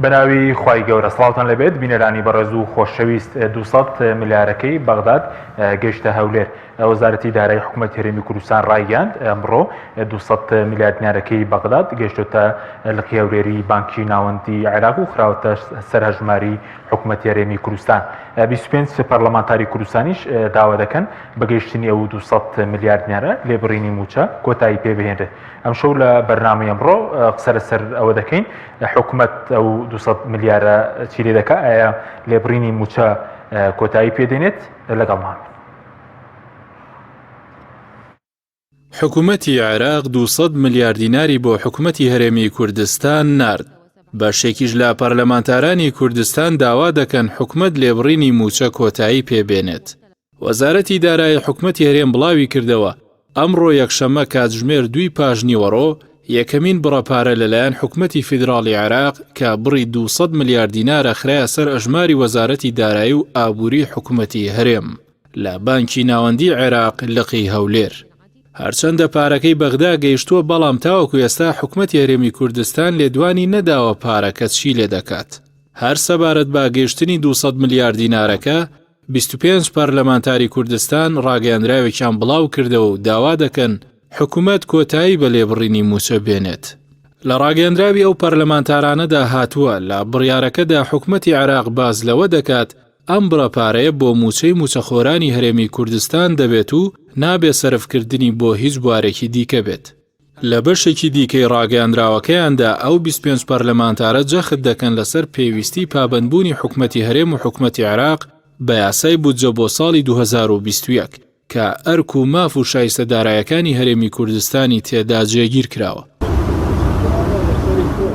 بەناوی خوای گەورە سڵاوتان لێبێت بینەرانی بەڕێز و خۆشەویست 200 ملیارەکەی بەغداد گەیشتە هەولێر وەزارەتی دارایی حکوومەت هەرێمی کوردستان ڕایگەیاند ئەمڕۆ 200 ملیار دینارەکەی بەغداد گەیشتۆتە لقی هەولێری بانکی ناوەندی عێراق و خراوەتە سەر هەژماری حکوومەتی هەرێمی کوردستان 25 پەرلەمانتاری کوردستانیش داوا دەکەن بە گەیشتنی ئەو 200 ملیار دینارە لێبڕینی مووچە کۆتایی پێبهێنرێت ئەمشەو لە بەرنامەی ئەمڕۆ قسە لەسەر ئەوە دەکەین حکومەت ئەو 200 ملیارە چی لێ دەکا ئایا لێبڕینی مووچە کۆتایی پێدێنێت لەگەڵمان بن. حکومەتی عێراق 200 ملیار دیناری بۆ حکومەتی هەرێمی کوردستان نارد. بەشێکیش لە پەرلەمانتارانی کوردستان داوا دەکەن حکومەت لێبڕینی مووچە کۆتایی پێبێنێت. وەزارەتی دارایی حکومەتی هەرێم بڵاویکردەوە، ئەمڕۆ یەکشەممە کاتژمێر دووی پاشنیوەڕۆ یەکەمین بڕە پارە لەلایەن حکومەتی فیدراڵی عێراق کە بڕی 200 ملیار دینارە خرایە سەر ئەژماری وەزارەتی دارایی و ئابووری حکومەتی هەرێم لە بانکی ناوەندی عێراق لقی هەولێر. هەرچەندە پارەکەی بەغدا گەیشتووە بەڵام تاوەکو ئێستا حکومەتی هەرێمی کوردستان لێدوانی نەداوە پارەکە چی لێدەکات. هەر سەبارەت بە گەیشتنی 200 ملیار دینارەکە، 25 پەرلەمانتاری کوردستان ڕاگەیەندراوێکیان بڵاو کردەوە و داوا دەکەن حکومەت کۆتایی بە لێبڕینی مووچە بێنێت. لە ڕاگەیەندراوی ئەو پەرلەمانتارانەدا هاتووە، لە بڕیارەکەدا حکومەتی عێراق باس لەوە دەکات ئەم بڕە پارەیە بۆ مووچەی مووچەخۆرانی هەرێمی کوردستان دەبێت و نابێ سەرفکردنی بۆ هیچ بوارێکی دیکە بێت. لە بەشێکی دیکەی ڕاگەیاندراوەکەیاندا ئەو 25 پەرلەمانتارە جەخت دەکەن لەسەر پێویستی پابەندبوونی حکومەتی هەرێم و حکومەتی عێراق بە یاسای بودجە بۆ ساڵی 2021 کە ئەرک و ماف و شایستە دارایەکانی هەرێمی کوردستانی تێدا جێگیر کراوە.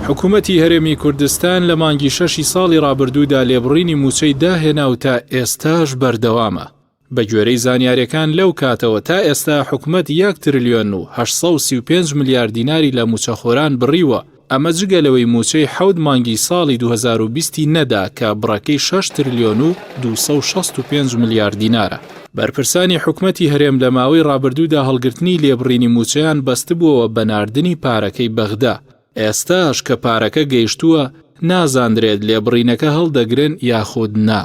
حکومەتی هەرێمی کوردستان لە مانگی شەشی ساڵی ڕابردوودا لێبڕینی مووچەی داهێنا و تا ئێستاش بەردەوامە. بەگوێرەی زانیاریەکان لەو کاتەوە تا ئێستا حکومەت یەک ترلیۆن و 835 ملیار دیناری لە مووچەخۆران بڕیوە، ئەمە جگە لەوەی مووچەی حەوت مانگی ساڵی 2020 ی نەدا کە بڕەکەی شەش ترلیۆن و 265 ملیار دینارە. بەرپرسانی حکومەتی هەرێم لە ماوەی ڕابردوودا هەڵگرتنی لێبڕینی مووچەیان بەستبووەوە بە ناردنی پارەکەی بەغدا، ئێستاش کە پارەکە گەیشتووە نازاندرێت لێبڕینەکە هەڵدەگرن یاخود نا.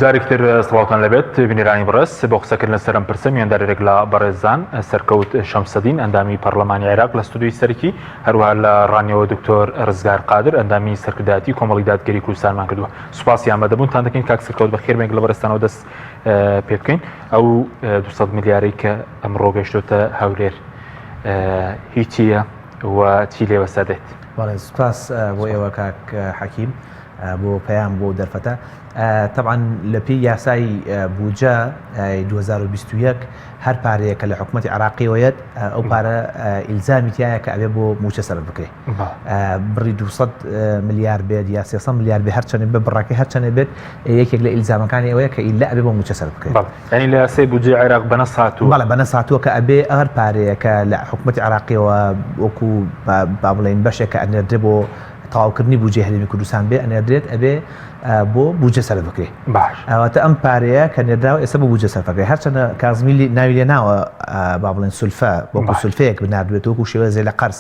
جارێکتر سڵاوتان لەبێت بینەرانی بەڕێز بۆ قسەکردن لەسەر ئەم پرسە میواندارێک لە بەڕێزان سەرکەوت شەمسەدین ئەندامی پەرلەمانی عێراق لە ستودیۆی سەرەکی هەروەها لە ڕانیەوە دکتۆر ڕزگار قادر ئەندامی سەرکردایەتی کۆمەڵی دادگەری کوردستانمان کردووە سوپاسی ئامادەبوونتان دەکەین کاک سەرکەوت بەخێر بێن لە بەڕێزتانەوە دەست پێ بکەین ئەو 200 ملیارەی کە ئەمڕۆ گەشتۆتە هەولێر هیچیە و چی لێ بەسەر دێت؟ بەڵێ سوپاس بۆ ئێوە کاک حەکیم بۆ پەیام بۆ دەرفەتە تەبعەن لە پێی یاسای بودجە 2021 هەر پارەیە کە لە حکوومەتی عراقیەوە یەت ئەو پارە ئیلزامی تایە کە ئەبێ بۆ موچە سەرف بکرێ بڕی 200 ملیار بێت یا 300 ملیار بێ هەرچەنێ بە بڕەکەی هەرچەنێ بێت یەکێک لە ئیلزامەکانی ئەوەیە کە ئیلا ئەبێ بۆ موچە سەرف بکرێت یعنی لە یاسای بودجەی عێراق بە نەس هاتووە بەڵێ بە نەس هاتووە کە ئەبێ هەر پارەیە کە لە حکوومەتی عراقیەوە وەکو با بڵێین بەشێک کە ئەنێردرێ بۆ تەواوکردنی بودجەی هەرێمی کوردستان بێ ئەنێردرێت ئەبێ بۆ بودجە سەرف بکرێ باش ئەواتە ئەم پارەیە کە نێردراوە ئێستا بۆ بودجە سەرف ئەکرێ هەرچەندە کازمی ناوی لێ ناوە با بڵێن سولفە وەکو سولفەیەک بناردبێت وەکو شێوازێ لە قەرز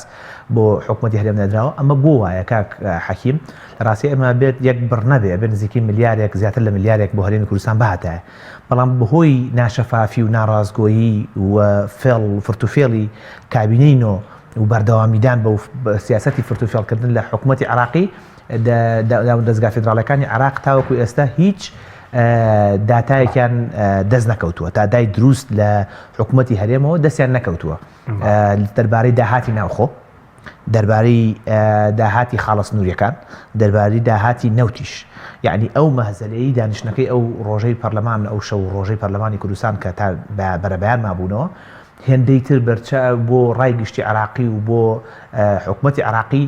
بۆ حکوومەتی هەرێم نێردراوە ئەمە بۆ وایە کاک حەکیم لە ڕاستی ئەمە بێت یەک بڕ نەبێ ئەبێ نزیکەی ملیارێک زیاتر لە ملیارێک بۆ هەرێمی کوردستان بهاتایە بەڵام بەهۆی ناشەفافی و ناڕاستگۆیی و فێڵ و فرتوفێڵی کابینەی نۆ و بەردەوامیدان بە سیاسەتی فرتوفێڵکردن لە حکوومەتی عێراقی دامودەزگا فیدراڵەکانی عێراق تاوەکو ئێستا هیچ داتایەکیان دەست نەکەوتووە داتای دروست لە حکوومەتی هەرێمەوە دەستیان نەکەوتووە دەربارەی داهاتی ناوخۆ دەربارەی داهاتی خاڵە سنووریەکان، دەربارەی داهاتی نەوتیش. یەعنی ئەو مەهزەلەی دانیشتنەکەی ئەو ڕۆژەی پەرلەمان، ئەو شەو و ڕۆژەی پەرلەمانی کوردستان کە تا بەرەبەیان مابوونەوە، هێندەی تر بەرچاو بۆ ڕای گشتی عێراقی و بۆ حکومەتی عێراقی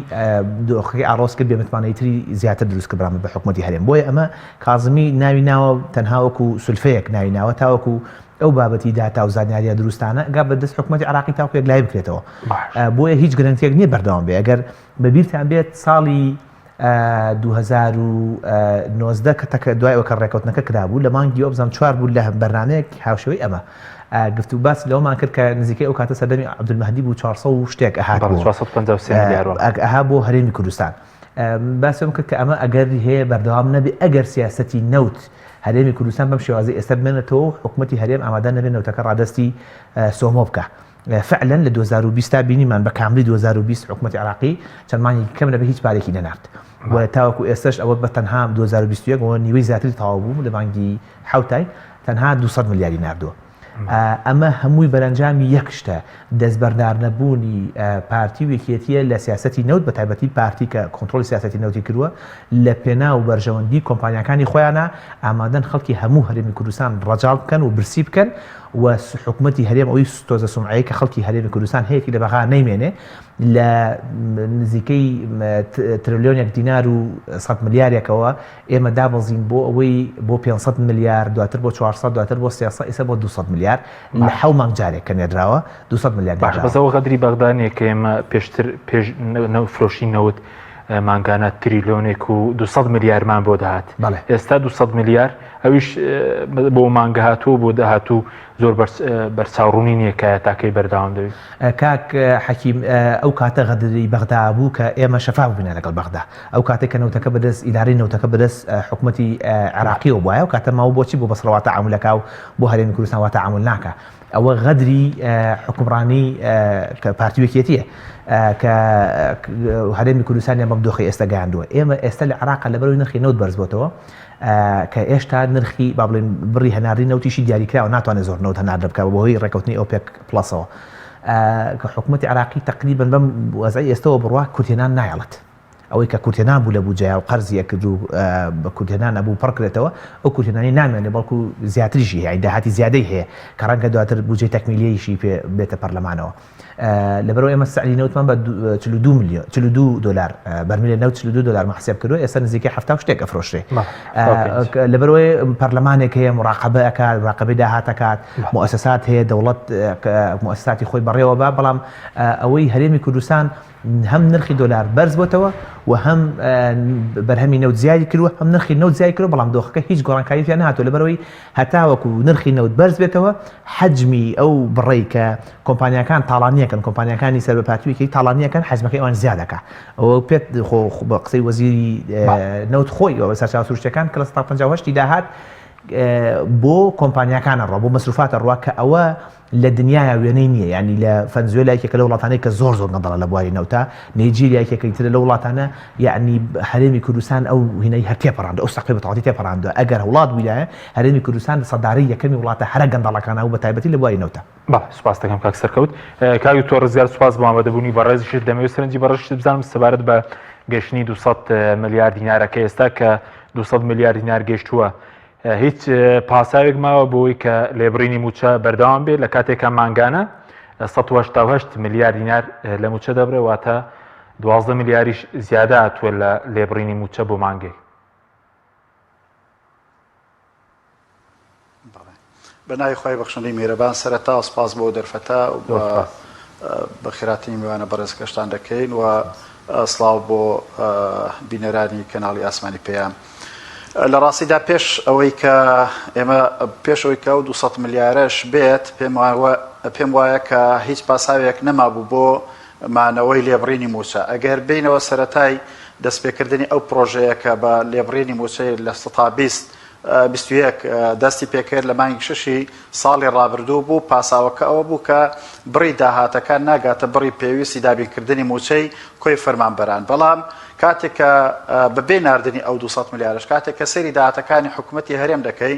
دۆخەکەی ئاڵۆز کرد، بێمتمانەیی تری زیاتر دروست کرد بەرامبەر بە حکومەتی هەرێم. بۆیە ئەمە کازمی ناوی ناوە تەنها وەکو سولفەیەک ناوی ناوە تاوەکو ئەو بابەتی داتا و زانیاریە دروستانە گا بە دەست حکومەتی عێراقی تاوەکو یەکلایی بکرێتەوە. بۆیە هیچ گرەنتیەک نییە بەردەوام بێ. ئەگەر بەبیرتان بێت ساڵی 2019 کە تەکە دوای ئەوە کە ڕێکەوتنەکە کرابوو لە مانگی وابزانم چوار بوو لە بەرنامەیەک هاوشێوەی ئەمە گفت و باس لەوەمان کرد کە نزیکەی ئەو کاتە سەردەمی عەبدولمەهدی بوو 400 و شتێک ئەهات بۆ 453 ملیار وەڵا. ئەها بۆ هەرێمی کوردستان باسم کرد کە ئەمە ئەگەری هەیە بەردەوام نەبێ ئەگەر سیاسەتی نەوت هەرێمی کوردستان بەم شێوازەی ئێستا بمێنێتەوە و حکومەتی هەرێم ئامادە نەبێ نەوتەکە ڕادەستی سۆمۆ بکا. فعلا لە 2020 تا بینیمان بە کاملی 2020 حکومەتی عراقی چەند مانگێکی کەم نەبێ هیچ پارێکی نەنارد و تاوەکو ئێستش ئەوە بە تەنها 2021 ەوە نیوەی زیاتری تەواو بوو لە مانگی حوتای تەنها 200 ملیاری ناردووە. ئەمە هەمووی بەرەنجامی یەک شتە دەستبەردارنەبوونی پارتی و یەکێتیە لە سیاسەتی نەوت بە تایبەتی پارتی کە کۆنترۆڵی سیاسەتی نەوتی کردووە لە پێناو بەرژەوەندی کۆمپانیاکانی خۆیانە ئامادەن خەڵکی هەموو هەرێمی کوردستان ڕەجاڵ بکەن و برسی بکەن و حکومەتی هەرێم ئەوی تۆزە سومعەیە کە خەڵکی هەرێمی کوردستان هەیەتی لە بەغا نەیمێنێ لە نزیکەی ترلیۆنێک دینار و 100 ملیارێکەوە ئێمە دابەزین بۆ ئەوەی بۆ 500 ملیار دواتر بۆ 400 دواتر بۆ 300 ئێستا بۆ 200 ملیار لە حەو مانگ جارێک کە نێردراوە 200 ملیار باش بەس ئەوە غەدری بەغدا نییە کە ئێمە پێشتر پێش فرۆشی نەوت مانگانە تریلیۆنێک و 200 ملیارمان بۆ دەهات ئێستا 200 ملیار ئەویش بۆ مانگە هاتوو بۆ داهاتوو زۆر بەرچاوڕوونی نییە کە تاکەی بەردەوام دەبێت. کاک حەکیم ئەو کاتە غەدری بەغدا بوو کە ئێمە شەفاف بووینە لەگەڵ بەغدا ئەو کاتێک کە نەوتەکە بەدەست ئیدارەی نەوتەکە بەدەست حکومەتی عێراقیەوە بوایە ئەو کاتە ماوە بۆچی بۆ بەسڕە وا تەعامولەکا و بۆ هەرێمی کوردستان وا تەعامول ناکا ئەوە غەدری حوکمڕانی پارتی و یەکێتیە کە هەرێمی کوردستانیان بەم دۆخی ئێستا گەیاندووە ئێمە ئێستا لە عێراق لەبەرەوەی نرخی نەوت بەرز بۆتەوە کە ئێشتا نرخی با بڵێن بڕی هەناردەی نەوتیشی دیاریکراوە ناتوانێت زۆر نەوت هەناردە بکات بەهۆی ڕێککەوتنی ئۆپێک پڵەسەوە کە حکوومەتی عراقی تقریبن بەم وەزعی ئێستەوە بڕوا کورتێنان نایەڵێت ئەوەی کە کورتێنان بوو لە بودجەیا و قەرزی ئەکرد و بە کورتێنان ئەبوو پڕکرێتەوە ئەو کورتێنانی نامێنێ بەڵکو زیاتریشی هەیە داهاتی زیادەی هەیە کە ڕەنگە دواتر بودجەی تەکمیلیەیشی پێ بێتە پەرلەمانەوە لەبەرئەوەی ئێمە سعری نەوتمان بە 42 ملیۆن 42 دۆلار بەرمیلە نەوت 42 دۆلار محسێب کردووە ئێستا نزیکەی 70 و شتێک ئەفرۆشرێ لەبەرئەوەی پەرلەمانێک هەیە مراقبە ئەکات مراقبەی داهات ئەکات موئەسەسات هەیە دەوڵەت موئەسەساتی خۆی بەڕێوە بە بەڵام ئەوەی هەرێمی کوردستان هەم نرخی دۆلار بەرز بۆتەوە و هەم بەرهەمی نەوت زیادی کردووە هەم نرخی نەوت زیادی کردووە بەڵام دۆخەکە هیچ گۆڕانکاریی تیا نەهاتووە لەبەرئەوەی هەتاوەکو نرخی نەوت بەرز بێتەوە حەجمی ئەو بڕەی کە کۆمپانیاکان تاڵانیەکەن کۆمپانیاکانی سەر بە پارتی و یەکێتی تاڵانیەکەن حەجمەکەی ئەوان زیاد دەکا ئەوە پێت خۆ بە قسەی وەزیری نەوت خۆی ئەوە سەرچاوە سروشتیەکان کە لە 158 داهات بۆ کۆمپانیاکان ئەڕوا بۆ مەسروفات ئەڕوا کە ئەوە لە دنیایا وێنەی نییە یانی لە فەنزوێلا یەکێکە لە وڵاتانەی کە زۆر زۆر گەندەڵە لە بواری نەوتا نەیجیریا یەکێکی ترە لە وڵاتانە یعنی هەرێمی کوردستان ئەو هینەی هەر تێپەڕاندوە ئەو سەقفی بە تەواوەتی تێپەڕاندوە ئەگەر وڵات بوویایە هەرێمی کوردستان سەدارەی یەکەمی وڵاتە هەرە گەندەڵەکانە و بە تایبەتی لە بواری نەوتا. بەڵێ سوپاست دەکەم کاک سەرکەوت. کاک دکتۆر ڕزگار سوپاس بۆ ئامادەبوونی بەڕێزیشت دەمەوێت سەرنجی بەڕێزیشت بزانم سەبارەت بە گەشتنی 200 ملیار دینارەکە ئێستا کە 200 ملیار دینار گەشتووە هیچ پاساوێک ماوە بۆی کە لێبڕینی مووچە بەردەوام بێت لە کاتێکا مانگانە 188 ملیار دینار لە مووچە دەبڕێ واتە 12 ملیاریش زیادە هاتووە لە لێبڕینی مووچە بۆ مانگێک. بە ناوی خوای بەخشندەی میهرەبان سەرەتا سپاس بۆ دەرفەتە و بەخێراتنی میوانە بەڕێزەکەشتان دەکەین و سڵاو بۆ بینەرانی کەناڵی ئاسمانی پەیام. لە ڕاستیدا پێش ئەوەی کە ئێمە پێش ئەوەی کە ئەو 200 ملیارەش بێت پێم وایە کە هیچ پاساوێک نەمابوو بۆ مانەوەی لێبڕینی مووچە ئەگەر بینەوە سەتای دەستپێکردنی ئەو پرۆژەیە کە بە لێبڕینی مووچەی لە 20 21 دەستی پێکرد لە مانگی شەشی ساڵی ڕابردوو بوو، پاساوەکە ئەوە بوو کە بڕی داهاتەکان ناگاتە بڕی پێویستی دابینکردنی مووچەی کۆی فەرمانبەران، بەڵام کاتێک کە بەبێ ناردنی ئەو 200 ملیارەش کاتێک کە سەیری داهاتەکانی حکوومەتی هەرێم دەکەی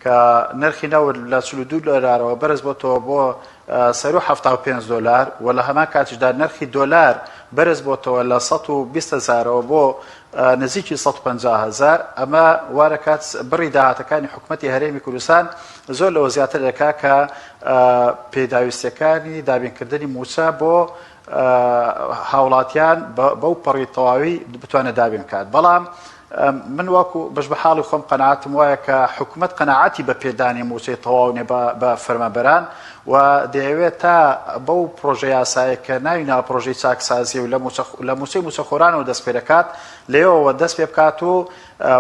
کە نرخی نەوت لە 42 دۆلارەوە بەرز بۆتەوە بۆ سەروو 75 دۆلار و لە هەمان کاتیشدا نرخی دۆلار بەرز بۆتەوە لە 120 هەزارەوە بۆ نزیکی 150 هەزار ئەمە وا دەکات بڕی داهاتەکانی حکوومەتی هەرێمی کوردستان زۆر لەوە زیاتر دەکات کە پێداویستیەکانی دابینکردنی مووچە بۆ هاوڵاتیان بەو پەڕی تەواوی بتوانێت دابین بکات بەڵام من وەکو بەش بە حاڵی خۆم قەناعەتم وایە کە حکومەت قەناعەتی بە پێدانی مووچەی تەواو نیە بە فەرمانبەران و دەیەوێت تا بەو پرۆژە یاسایە کە ناوی ناوە پرۆژەی چاکسازی و لە مووچەی مووچەخۆرانەوە دەست پێ دەکات لێوەوە دەست پێ بکات و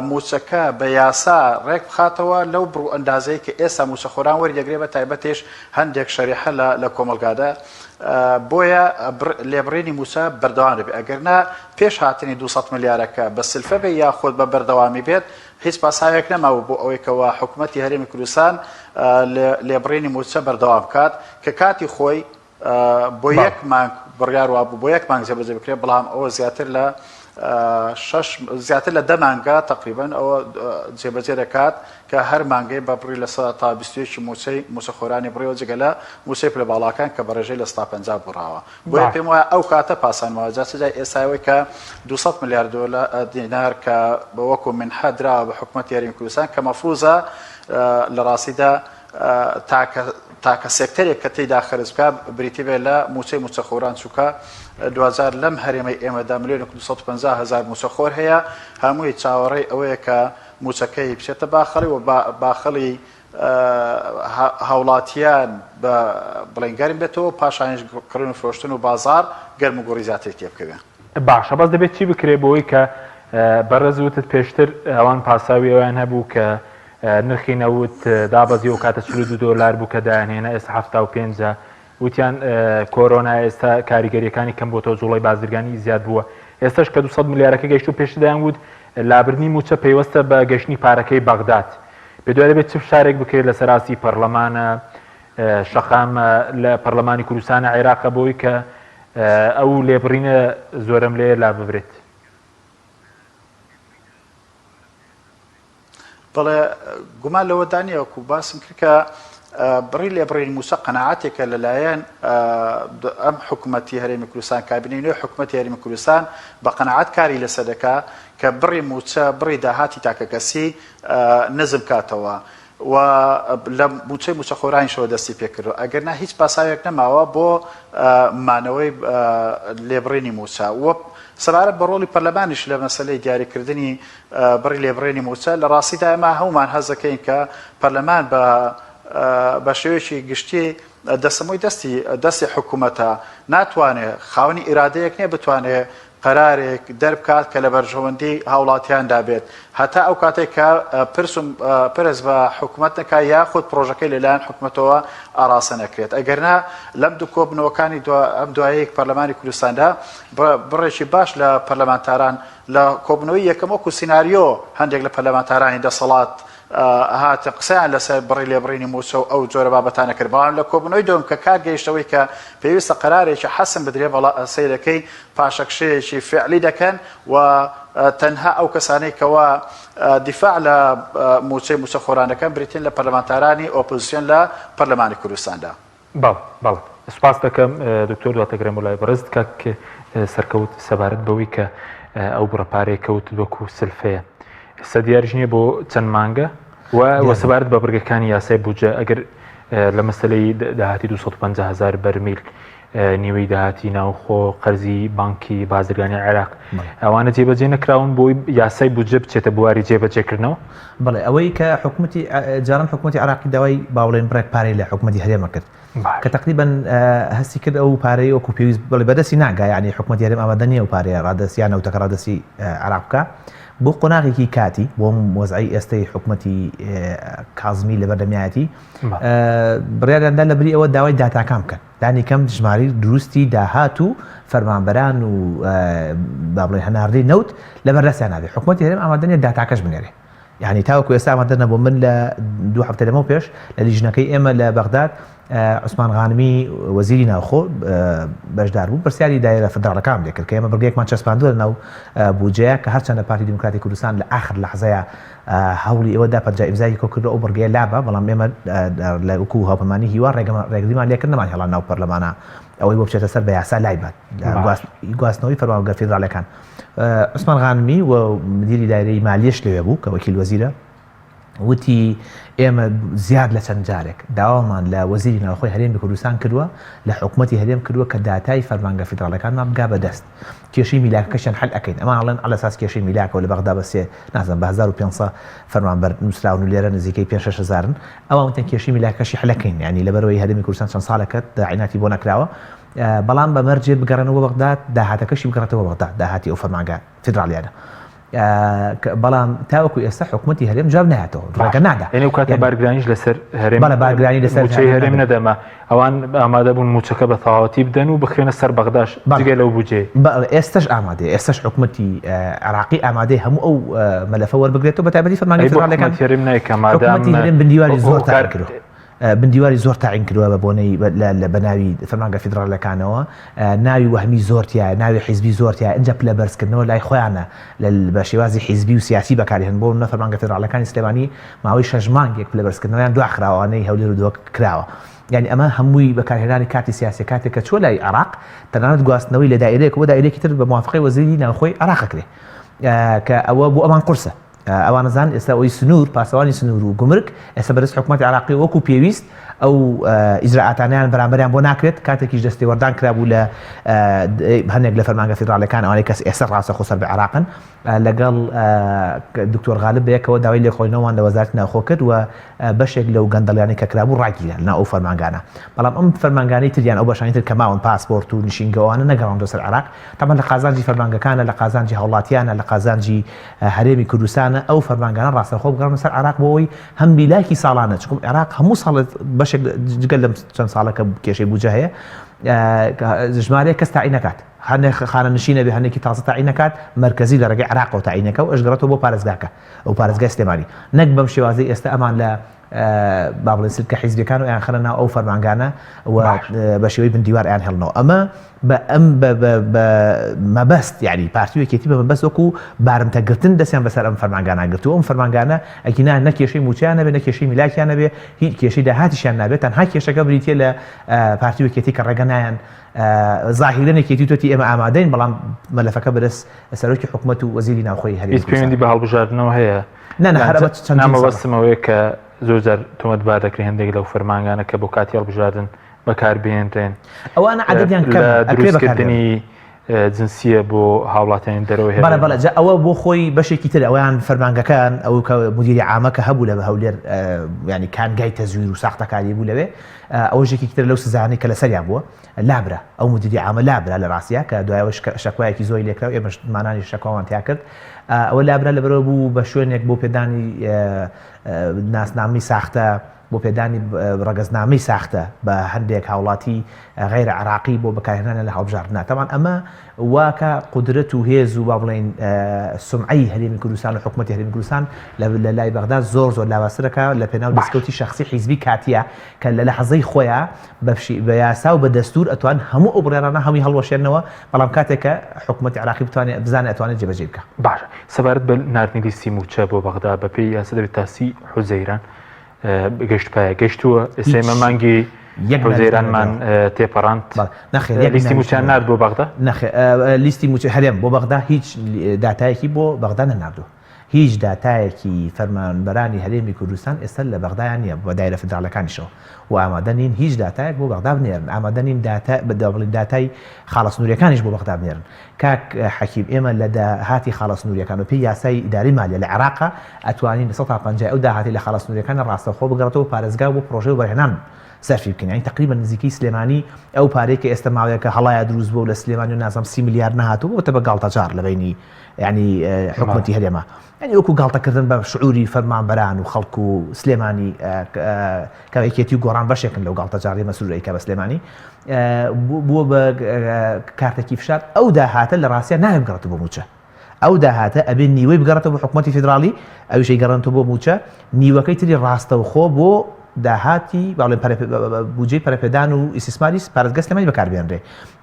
مووچەکە بە یاسا ڕێک بخاتەوە لەو بڕ و ئەندازەی کە ئێستا مووچەخۆران وەریدەگرێ بە تایبەتیش هەندێک شەریحە لە کۆمەڵگادا بۆیە لێبڕینی مووچە بەردەوام دەبێت ئەگەرنا پێش هاتنی 200 ملیارەکە بە سلفە بێ یاخود بە بەردەوامی بێت هیچ پاساوێک نەمابوو بۆ ئەوەی کەوا حکوومەتی هەرێمی کوردستان لێبڕینی مووچە بەردەوام بکات کە کاتی خۆی بۆ یەک مانگ بڕیار وابوو بۆ یەک مانگ جێبەجێ بکرێت بەڵام ئەوە زیاتر لە شەش زیاتر لە دە مانگە تقریبا ئەوە جێبەجێ دەکات کە هەر مانگەی بە بڕی لە سەدا تا 21 مووچەی مووچەخۆرانی بڕیەوە جگە لە مووچەی پلە باڵاکان کە بە ڕێژەی لە سەدا 50 بڕاوە بۆیە پێم وایە ئەو کاتە پاسان ماوە جا چ جای ئێستا ئەوەی کە 200 ملیار دۆلار دینار کە بە وەکو منحە دراوە بە حکوومەتی هەرێمی کوردستان کە مەفروزە لە ڕاستیدا تاکە تاکە سێکتەرێک کە تێیدا خەرج بکا بریتی بێت لە مووچەی مووچەخۆران چونکە دواجار لەم هەرێمەی ئێمەدا ملیۆنێک و 250 هەزار مووچەخۆر هەیە هەمووی چاوەڕێی ئەوەیە کە مووچەکەی بچێتە باخەڵی و باخەڵی هاوڵاتیان بە بڵێن گەرم بێتەوە پاشانیش کڕین و فرۆشتن و بازاڕ گەرم و گوڕی زیاتری تێبکەوێ. باشە بەس دەبێت چی بکرێت بۆی کە بەڕێز وتت پێشتر ئەوان پاساوی ئەویان هەبوو کە نرخی نەوت دابەزی ئەو کاتە 42 دۆلار بوو کە دایانهێنا ئێستا 75 وتیان کۆرۆنا ئێستا کاریگەریەکانی کەم بۆتەوە جوڵەی بازرگانی زیاد بووە ئێستاش کە 200 ملیارەکە گەیشت و پێشتر دەیان وت لابردنی مووچە پەیوەستە بە گەشتنی پارەکەی بەغداد پێ دوای دەبێت چ فشارێک بکرێت لەسەر ئاستی پەرلەمانە شەقامە لە پەرلەمانی کوردستانە عێراقە بۆی کە ئەو لێبڕینە زۆرەملێیە لاببرێت. بەڵێ گومان لەوەدا نییە وەکو باسم کرد کە بڕی لێبڕینی مووچە قەناعەتێکە لەلایەن ئەم حکوومەتی هەرێمی کوردستان کابینەی نوێی حکوومەتی هەرێمی کوردستان بە قەناعەت کاری لەسەر دەکا کە بڕی مووچە بڕی داهاتی تاکەکەسی نزم کاتەوە و لە مووچەی مووچەخۆرانیشەوە دەستی پێکردووە، ئەگەرنا هیچ پاساوێک نەماوە بۆ مانەوەی لێبڕینی مووچە و سەبارەت بە ڕۆڵی پەرلەمانیش لە مەسەلەی دیاریکردنی بڕی لێبڕینی مووچە لە ڕاستیدا ئێمە هەموومان هەست دەکەین کە پەرلەمان بە بە شێوەیەکی گشتی دەسەمۆی دەستی دەستی حکوومەتە ناتوانێت خاوەنی ئیرادەیەک نییە بتوانێت قەرارێک دەربکات کە لە بەرژەوەندی هاوڵاتیاندا بێت هەتا ئەو کاتێک کە پرس و پرس بە حکومەت نەکات یاخود پڕۆژەکەی لەلایەن حکومەتەوە ئاڕاستە نەکرێت ئەگەرنا لەم دوو کۆبنەوەکانی ئەم دوایەی پەرلەمانی کوردستاندا بڕێکی باش لە پەرلەمانتاران لە کۆبنەوەی یەکەم وەکو سیناریۆ هەندێک لە پەرلەمانتارانی دەسەڵات هاتن قسەیان لەسەر بڕی لێبڕینی مووچە و ئەو جۆرە بابەتانە کرد، بەڵام لە کۆبوونەوەی دووەم کە کار گەیشتەوەی کە پێویستە قەرارێکی حەسم بدرێ بەڵا سەیرەکەی پاشەکشەیەکی فعلی دەکەن و تەنها ئەو کەسانەی کەوا دیفاع لە مووچەی مووچەخۆران دەکەن بریتین لە پەرلەمانتارانی ئۆپۆزیسیۆن لە پەرلەمانی کوردستاندا. بەڵێ بەڵێ سوپاست دەکەم دکتۆر دواتەگرێمەوە لای بەڕێزت کاک سەرکەوت سەبارەت بەوەی کە ئەو بڕە پارەیە کەوت وەکو سلفەیە ئێستا دیاریش نییە بۆ چەند مانگە و وە سەبارەت بە بڕگەکانی یاسای بودجە ئەگەر لە مەسلەی داهاتی 250 هزار بەرمیل نیوەی داهاتی ناوخۆ قەرزی بانکی بازرگانی عێراق ئەوانە جێبەجێ نەکراون بۆی یاسای بودجە بچێتە بواری جێبەجێکردنەوە بەڵێ ئەوەی کە حکومەتی جاران حکومەتی عراقی داوای باوڵێن بڕێک پارەی لە حکومەتی هەرێمە کرد کە تقریبا هەستی کرد ئەو پارەی وەکو پێویست بڵێ بەدەستی ناگا یعنی حکومەتی هەرێم ئامادە نییە و پارەیە ڕادەست یان نەوتەکە ڕادەستی عراق بکە بۆ قۆناغێکی کاتی بۆ وەزعی ئێستەی حکومەتی کازمی لەبەردەمیایەتی بڕیاریاندا لە بری ئەوە داوای داتاکان بکەن لانی کەم ژمارەی دروستی داهات و فەرمانبەران و با بڵێین هەناردەی نەوت لەبەردەستیان نابێت حکومەتی هەرێم ئامادە نییە داتاکەش بنێرێ. یعنی تاوەکو ئێستا ئامادە نەبوو من لە دوو هەفتە لەمەو پێش لە لیژنەکەی ئێمە لە بەغداد عوسمان غانمی وەزیری ناوخۆ بەشدار بوو پرسیاری دایرە فدراڵەکان لێ کرد کە ئێمە بڕگەیەکمان چەسپاندووە لە ناو بودجەیە کە هەرچەندە پارتی دیموکراتی کوردستان لە ئاخر لەحزەیە هەوڵی ئەوە دا 50 ئیمزای کۆ کردو ئەو بڕگەیە لابا بەڵام ئێمە لە وەکو هاوپەیمانی هیوا ڕێگریمان لێکرد نەمان هێڵا ناو پەرلەمانە ئەوەی بۆ بچێتە سەر بە یاسا لای بات گواستنەوەی فەرمانگە فیدراڵەکان عوسمان غانمی و مدیری دایرەی مالیەش لەوێ بوو کە وەکیل وەزیرە وتی ئێمە زیاد لە چەند جارێک داوامان لە وەزیری ناوخۆی هەرێمی کوردستان کردووە لە حکومەتی هەرێم کردووە کە داتای فەرمانگە فیدراڵەکانمان بگا بە دەست کێشەی میلاکەکەشیان حل ئەکەین ئەمان ئەڵێن عەلە ساس کێشەی میلاکەوە لە بەغدا بە سێ نازانم بە 1500 فەرمانبەر نووسراون و لێرە نزیکەی 5 6 هەزارن ئەوان وتیان کێشەی میلاکەکەشی حل ئەکەین یانی لەبەرئەوەی هەرێمی کوردستان چەند ساڵێکە تەعیناتی بۆ نەکراوە بەڵام بە مەرجێ بگەڕێنەوە بۆ بەغدا داهاتەکەشی بگەڕێتەوە بۆ بەغدا داهاتی ئەو فەرمانگە فیدراڵیانە بەڵام تاوەکو ئێستا حکوومەتی هەرێم جواب نایەتەوە ڕێگە نادا یعنی ئەو کاتە بارگرانیش لەسەر هەرێم بەڵێ بارگرانی لەسەر مووچەی هەرێم نەدەما ئەوان ئامادە بوون مووچەکە بە تەواوەتی بدەن و بخرێنە سەر بەغداش جگە لەو بودجەیە. بەڵێ ئێستەش ئامادەیە ئێستەش حکوومەتی عێراقی ئامادەیە هەموو ئەو مەلەفە وەربگرێتەوە بە تایبەتی فەرمانگە ئەی بۆ فیدراڵیەکان حکوومەتی هەرێم نایکا مادام حکوومەتی هەرێم بندیواری زۆر هۆکار تاعین کردووە بندیواری زۆر تاعین کردووە بە بۆنەی بە ناوی فەرمانگە فیدراڵیەکانەوە ناوی وەهمی زۆر تیایە ناوی حیزبی زۆر تیایە ئینجا پلە بەرزکردنەوە لای خۆیانە بە شێوازی حیزبی و سیاسی بەکاریهێنن بۆ نمونە فەرمانگە فیدراڵیەکانی سلێمانی ماوەی شەش مانگێک پلە بەرزکردنەوەیان دواخراوە ئەوانەی هەولێر و دهۆک کراوە یانی ئەمە هەمووی بەکارهێنانی کارتی سیاسیە کاتێک کە چووە لای عێراق تەنانەت گواستنەوەی لە دایرەیەک بۆ دایرەیەکی تر بە موافقەی وەزیری ناوخۆی عێراق ئەکرێ کە ئەوە بۆ ئەمان قورسە ئەوان ئەزانن ئێستا ئەوەی سنوور، پاسەوانی سنوور و گومرگ ئێستا بەدەست حکومەتی عێراقی وەکو پێویست ئەو ئیجرائاتانەیان بەرامبەریان بۆ ناکرێت، کاتێکیش دەستێوەردان کرابوو لە هەندێک لە فەرمانگە فیدراڵیەکان ئەوانەی کەس ئێستا ڕاستەخۆ سەر بە عێراقن لەگەڵ دکتۆر غالب بەیەکەوە داوای لێکۆڵینەوەمان لە وەزارەتی ناوخۆ کرد و بەشێک لەو گەندەڵیانەی کە کرابوو ڕاگیرا لەناو ئەو فەرمانگانە بەڵام ئەم فەرمانگانەی تر یان ئەو بەشانەی تر کە ماون پاسپۆرت و نشینگە ئەوانە نەگەڕاندەوە سەر عێراق تەبعەن لە قازانجی فەرمانگەکانە لە قازانجی هاوڵاتیانە لە قازانجی هەرێمی کوردستانە ئەو فەرمانگانە ڕاستەوخۆ بگەڕنە سەر عێراق بۆ ئەوەی هەم میلاکی ساڵانە چونکە عێراق هەموو ساڵێک بەشێک جگە لەم چەند ساڵە کە کێشەی بودجە هەیە ژمارەیەک کەس تاعی نەکات هەندێک خانەنشین نەبێ هەندێکی تازە تاعی نەکات مەرکەزی لە ڕێگەی عێراقەوە تاعی نەکە و ئەشگەڕێتەوە بۆ پارێزگاکە ئەو پارێزگای سلێمانی نەک بەم شێوازەی ئێستا ئەمان لە با بڵێن سلکە حیزبیەکان و ئەیانخەنە ناو ئەو فەرمانگانە و بە شێوەی بن دیوار ئەیان هێڵنەوە ئەمە بە ئەم بە مەبەست یعنی پارتی و یەکێتی بە مەبەست وەکو بارمتەگرتن دەستیان بەسەر ئەم فەرمانگانە گرتووە ئەم فەرمانگانە ئەگینا نە کێشەی مووچەیان نەبێ نە کێشەی میلاکیان نەبێ هیچ کێشەی داهاتیشیان نابێت تەنها کێشەکە بریتیە لە پارتی و یەکێتی کە ڕێگە نایەن زاهیرەن یەکێتی وتوویەتی ئێمە ئامادەین بەڵام مەلەفەکە بەدەست سەرۆکی حکومەت و وەزیری ناوخۆی هەرێمی هیچ پەیوەندی بە هەڵبژاردنەوە هەیە؟ نا نا هەر ئەمە چەندین ساڵە. نا مەبەستم ئەوەیە کە زۆر جار تۆمەتبار دەکرێن هەندێک لەو فەرمانگانە کە بۆ کاتی هەڵبژاردن بەکاربهێنرێن ئەوانە عەدەدیان کەمە لە ئەکرێ بەکار بهێنرێن. دروستکردنی جنسیە بۆ هاوڵاتیانی دەرەوەی بەڵێ هەرێم. بەڵێ جا ئەوە بۆ خۆی بەشێکی ترە ئەویان فەرمانگەکان ئەو کە مدیری عامە کە هەبوو لە هەولێر یانی کانگای تەزویر و ساختەکاری بوو لەوێ ئەوەش یەکێکی ترە لەو سزایانەی کە لەسەریان بووە لابرا ئەو مدیری عامە لابرا لە ڕاستیا کە دوای ئەوەش شەکوایەکی زۆری لێکرا و ئێمەش مانانی شەکوامان تیا کرد ئەوە لابرا لەبەرەوە بوو بە شوێنێک بۆ پێدانی ناسنامەی ساختە بۆ پێدانی ڕەگەزنامەی ساختە بە هەندێک هاوڵاتی غەیرە عێراقی بۆ بەکارهێنانیان لە هەڵبژاردنا تەبعەن ئەمە واکە قودرەت و هێز و با بڵێین سومعەی هەرێمی کوردستان و حکومەتی هەرێمی کوردستان لە لای بەغدا زۆر زۆر لاوازترەکە لە پێناو دەستکەوتی شەخسی حیزبی کاتیە کە لە لەحزەی خۆیا بە یاسا و بە دەستور ئەتوان هەموو ئەو بڕیارانە هەمووی هەڵوەشێنەوە بەڵام کاتێک کە حکومەتی عێراقی بتوانێت بزانێت ئەتوانێت جێبەجێی بکا. باشە سەبارەت بە ناردنی لیستی مووچە بۆ بەغدا بەپێی یاسا دەبێت تا 30 حوزەیران گەشت پایە گەشتووە ئێستا ئێمە مانگی یەک حوزەیرانمان تێپەڕاند نەخێر یەک لیستی مووچەیان نارد بۆ بەغدا؟ نەخێر لیستی مووچەی هەرێم بۆ بەغدا هیچ داتایەکی بۆ بەغدا نەناردووە هیچ داتایەکی فەرمانبەرانی هەرێمی کوردستان ئێستا لە بەغدایان نییە بە دایرە فیدراڵەکانیشەوە و ئامادە نین هیچ داتایەک بۆ بەغدا بنێرن ئامادە نین داتا بڵێن داتای خاڵە سنووریەکانیش بۆ بەغدا بنێرن کاک حەکیم ئێمە لە داهاتی خاڵە سنووریەکان بە پێی یاسای ئیدارەی مالیە لە عێراقا ئەتوانین 150 ئەو داهاتی لە خاڵە سنووریەکانە ڕاستەوخۆ بگەڕێتەوە پارێزگا بۆ پڕۆژەی وەبەرهێنان سەرفی بکەین یانی تەقریبەن نزیکەی سلێمانی ئەو پارەی کە ئێستا ماوەیەکە هەڵایە دروست بووە و لە سلێمانی و نازانم 30 ملیار نەهاتوو بۆتە بە گاڵتەجاڕ لە بەینی یانی حکومەتی هەرێمە یانی وەکو گاڵتەکردن بە شعوری فەرمانبەران و خەڵک و سلێمانی کە یەکێتی و گۆڕان بەشێکن لەو گاڵتەجاڕی مەسرور ئەیکا بە سلێمانی بووە بە کارتێکی فشار ئەو داهاتە لە ڕاستیا نابێ بگەڕێتەوە بۆ مووچە. ئەو داهاتە ئەبێ نیوەی بگەڕێتەوە بۆ حکومەتی فیدراڵی، ئەویش ئەیگەڕێنێتەوە بۆ مووچە، نیوەکەی تری ڕاستەوخۆ بۆ داهاتی با بڵێین بودجەی پەرەپێدان و ئیستیسماری پارێزگای سلێمانی بەکاربێنرێ.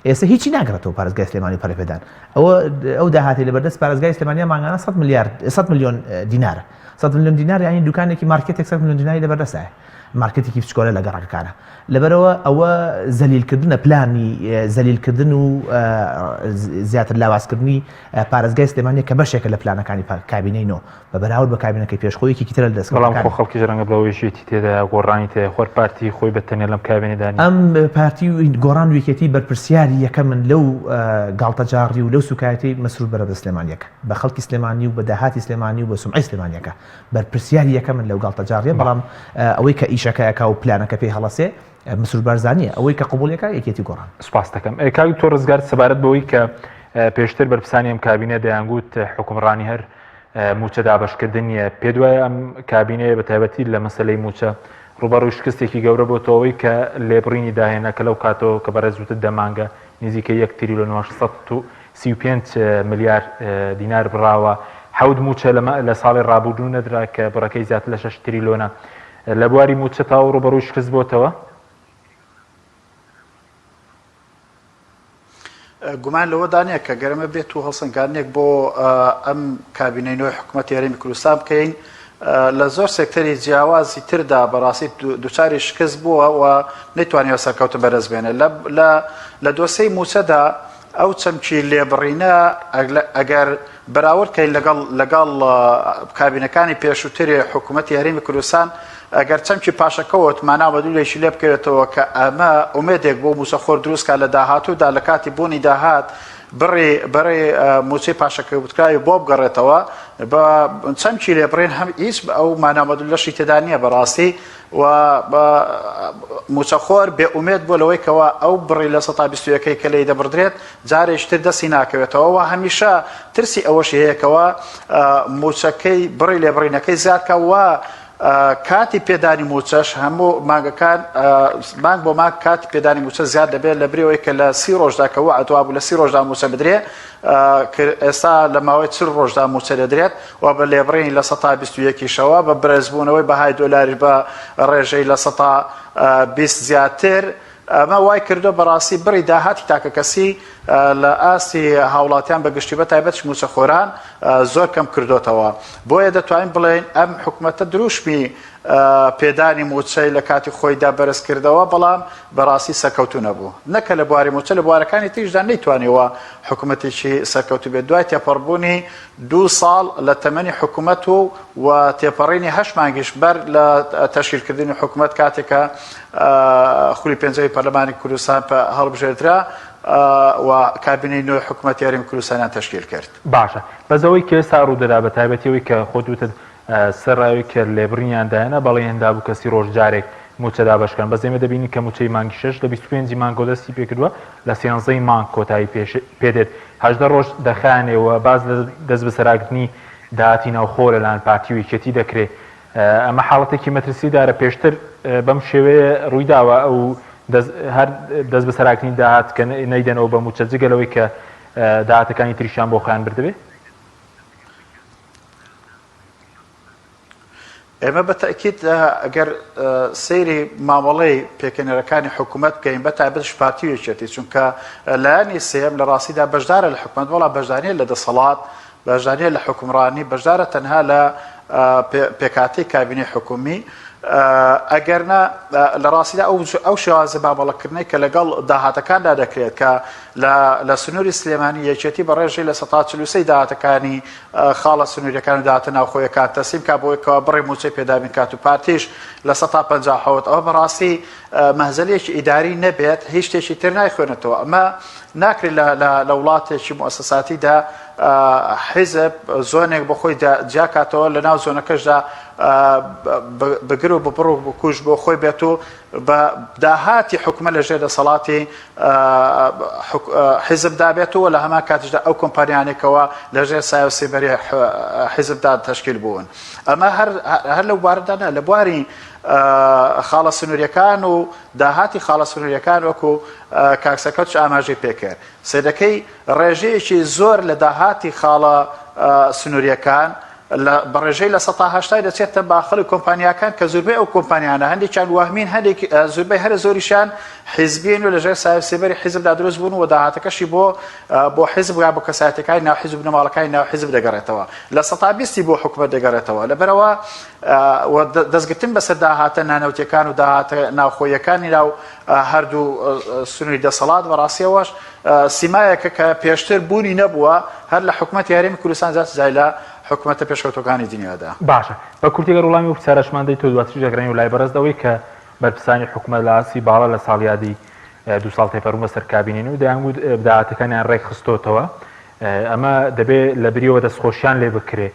ئێستا هیچی ناگەڕێتەوە پارێزگای سلێمانی و پەرەپێدان. ئەوە ئەو داهاتەی لەبەردەست پارێزگای سلێمانیە مانگانە 100 ملیار 100 ملیۆن دینارە. 100 ملیۆن دینار یانی دوکانێکی مارکێتێک 100 ملیۆن دیناری لەبەردەستایە. مارکێتێکی بچکۆلە لە گەڕەکەکانە. لەبەرئەوە ئەوە زەلیلکردنە پلانی زەلیلکردن و زیاتر لاوازکردنی پارێزگای سلێمانیە کە بەشێکە لە پلانەکانی کابینەی نۆ بە بەراورد بە کابینەکەی پێش خۆی یەکێکی ترە لە دەستکەوتەکانی. بەڵام خۆ خەڵکیش ڕەنگە بڵێ یەکێتی تێدایە گۆڕانی تێدایە خۆر پارتی خۆی بە تەنیا لەم کابینەدا نییە. ئەم پارتی و گۆڕان و یەکێتی بەرپرسیاری یەکەمن لەو گاڵتەجاڕی و لەو سوکایەتیەی مەسرور بەرە بە سلێمانیەکە بە خەڵکی سلێمانی و بە داهاتی سلێمانی و بە سومعەی سلێمانیەکە بەرپرسیاری یەکەمن لەو گاڵتەجاڕیە بەڵام ئەوەی کە ئیشەکە ئەکا و پلانەکە پێی هەڵەسێ مسرور بارزانیە ئەوەی کە قبوڵی ئەکا یەکێتی گۆڕان. سوپاست دەکەم کاک دکتۆر ڕزگار سەبارەت بەوەی کە پێشتر بەرپرسانی ئەم کابینە دەیانگوت حوکمڕانی هەر مووچە دابەشکردن نییە پێت وایە ئەم کابینەیە بە تایبەتی لە مەسەلەی مووچە ڕووبەڕووی شکستێکی گەورە بۆتەوەی کە لێبڕینی داهێنا کە لەو کاتەوە کە بەڕێز وتت دە مانگە نزیکەی یەک تریلیۆن و 835 ملیار دینار بڕاوە حەوت مووچە لە ساڵی ڕابردوو نەدرا کە بڕەکەی زیاتر لە 6 تریلیۆنە لە بواری مووچە تەواو ڕووبەڕووی شکست بۆتەوە؟ گومان لەوەدا نییە کە گەر ئەمە بێت و هەڵسەنگاندنێک بۆ ئەم کابینەی نوێی حکوومەتی هەرێمی کوردستان بکەین لە زۆر سێکتەری جیاوازی تردا بەڕاستی دوچاری شکست بووە و نەیتوانیوە سەرکەوتن بەدەست بێنێت لە دۆسێی مووچەدا ئەو چەمکی لێبڕینە ئەگەر بەراورد کەین لەگەڵ لەگەڵ کابینەکانی پێشووتری حکوومەتی هەرێمی کوردستان، ئەگەر چەمکی پاشەکەوت مانا و مەدلولێکی لێ بکەوێتەوە کە ئەمە ئومێدێک بۆ مووچەخۆر دروست کا لە داهاتوودا لە کاتی بوونی داهات بڕی بڕی مووچەی پاشەکەوتکراوی بۆ بگەڕێتەوە بە چەمکی لێبڕین هەم هیچ ئەو مانا و مەدلولەشی تێدا نییە بەڕاستی و مووچەخۆر بێ ئومێد بووە لەوەی کەوا ئەو بڕی 21%ەکەی کە لێی دەبڕدرێت جارێکی تر دەستی ناکەوێتەوە و هەمیشە ترسی ئەوەشی هەیە کەوا مووچەکەی بڕی لێبڕینەکەی زیاد کا و کاتی پێدانی مووچەش هەموو مانگەکان مانگ بۆ مانگ کاتی پێدانی مووچە زیاد دەبێت لە بری ئەوەی کە لە سی ڕۆژدا کە وەعد وابوو لە سی ڕۆژدا مووچە بدرێ ئێستا لە ماوەی 40 ڕۆژدا مووچە دەدرێت و بە لێبڕینی 21%یشەوە بە بەرزبوونەوەی بەهای دۆلاریش بە ڕێژەی 20% زیاتر ئەمە وای کردووە بەڕاستی بڕی داهاتی تاکەکەسی لە ئاستی هاوڵاتیان بە گشتی بە تایبەتیش مووچەخۆران زۆر کەم کردۆتەوە. بۆیە دەتوانین بڵێین ئەم حکومەتە دروشمی پێدانی مووچەی لە کاتی خۆیدا بەرز کردەوە، بەڵام بەڕاستی سەرکەوتوو نەبوو. نەک لە بواری مووچە، لە بوارەکانی تریشدا نەیتوانیوە حکومەتێکی سەرکەوتوو بێت. دوای تێپەڕبوونی دوو ساڵ لە تەمەنی حکومەت و و تێپەڕینی هەشت مانگیش بەر لە تەشکیلکردنی حکومەت کاتێک کە خولی پێنجەمی پەرلەمانی کوردستان هەڵبژێردرا و کابینەی نوێی حکومەتی هەرێمی کوردستانیان تەشکیل کرد. باشە بەس ئەوەی کە ئێستا ڕوودەدا بە تایبەتی ئەوەی کە خۆت وتت سەرڕای کە لێبڕینیان دایانە بەڵێنیان دابوو کە سی ڕۆژ جارێک مووچە دابەش کەن بەس ئێمە دەبینین کە مووچەی مانگی شەش لە 25 ی مانگەوە دەستی پێکردووە لە سێنزەی مانگ کۆتایی پێدێت 18 ڕۆژ دەخایەنێ و باس لە دەستبەسەراگرتنی داهاتی ناوخۆ لەلایەن پارتی و یەکێتی دەکرێ ئەمە حاڵەتێکی مەترسیدارە پێشتر بەم شێوەیە ڕوویداوە ئەو هەر دەست بەسەراگرتنی داهات کە نەیدەنەوە بە مووچە جگە لەوەی کە داهاتەکانی تریشیان بۆ خۆیان بردبێ؟ ئێمە بە تەئکید ئەگەر سەیری مامەڵەی پێکهێنەرەکانی حکوومەت بکەین بە تایبەتیش پارتی و یەکێتی چونکە لایەنی سێیەم لە ڕاستیدا بەشدارە لە حکوومەت بەڵام بەشدار نییە لە دەسەڵات بەشدار نییە لە حوکمڕانی بەشدارە تەنها لە پێکهاتەی کابینەی حکومی ئەگەرنا لە ڕاستیدا ئەو ئەو شێوازە مامەڵەکردنەی کە لەگەڵ داهاتەکاندا دەکرێت کە لە سنووری سلێمانی یەکێتی بە ڕێژەی 43% داهاتەکانی خاڵە سنووریەکان و داهاتە ناوخۆیەکان تەسلیم کا بۆی کەوا بڕی مووچەی پێ دابین کات و پارتیش 57% ئەوە بەڕاستی مەهزەلەیەکی ئیداری نەبێت هیچ شتێکی تر نایخوێنێتەوە ئەمە ناکرێت لە وڵاتێکی موئەسەساتیدا حیزب زۆنێک بۆ خۆی جیاکاتەوە لە ناو زۆنەکەشدا بگر و ببڕ و بکوژ بۆ خۆی بێت و بە داهاتی حکومە لە ژێر دەسەڵاتی حیزبدا بێت و لە هەمان کاتیشدا ئەو کۆمپانیانێکەوە لە ژێر سایە و سێبەری حیزبدا تەشکیل بوون ئەمە هەر لەو بارەدا نا لە بواری خاڵە سنووریەکان و داهاتی خاڵە سنووریەکان وەکو کاک سەرکەوتش ئاماژەی پێکرد سێدەکەی ڕێژەیەکی زۆر لە داهاتی خاڵە سنووریەکان لە بە ڕێژەی لە سەتا هەشتای دەچێتە باخەڵی کۆمپانیاکان کە زوربەی ئەو کۆمپانیانە هەندێکیان وەهمین هەندێک زوربەی هەرە زۆریشیان حیزبین و لەژێر سایە سێبەری حیزبدا دروست بوون و داهاتەکەشی بۆ بۆ حیزب یا بۆ کەسایەتەکانی ناو حیزب بنەماڵەکانی ناو حیزب دەگەڕێتەوە لە سەتا بیستی بۆ حکومەت دەگەڕێتەوە لەبەرەوە دەستگرتن بەسەر داهاتە نانەوتیەکان و داهاتە ناوخۆیەکانی ناو هەردوو سنووری دەسەڵات بەڕاستیەوەش سیمایەکە کە پێشتر بوونی نەبووە هەر لە حکومەتی هەرێمی کوردستان جا جای لە حکومەتە پێشکەوتووەکانی دنیادا. باشە بە کورتی گەر وڵامی ئەو پرسیارەشمان دەیتەوە دواتریش دەگەڕێینەوە لای بەڕێزت ئەوەی کە بەرپرسانی حکومەت لە ئاستی باڵا لە ساڵیادی دوو ساڵ تێپەڕبوون بەسەر کابینەی نوێ دەیانگوت داهاتەکانیان ڕێک خستۆتەوە ئەمە دەبێ لە بریەوە دەستخۆشیان لێ بکرێ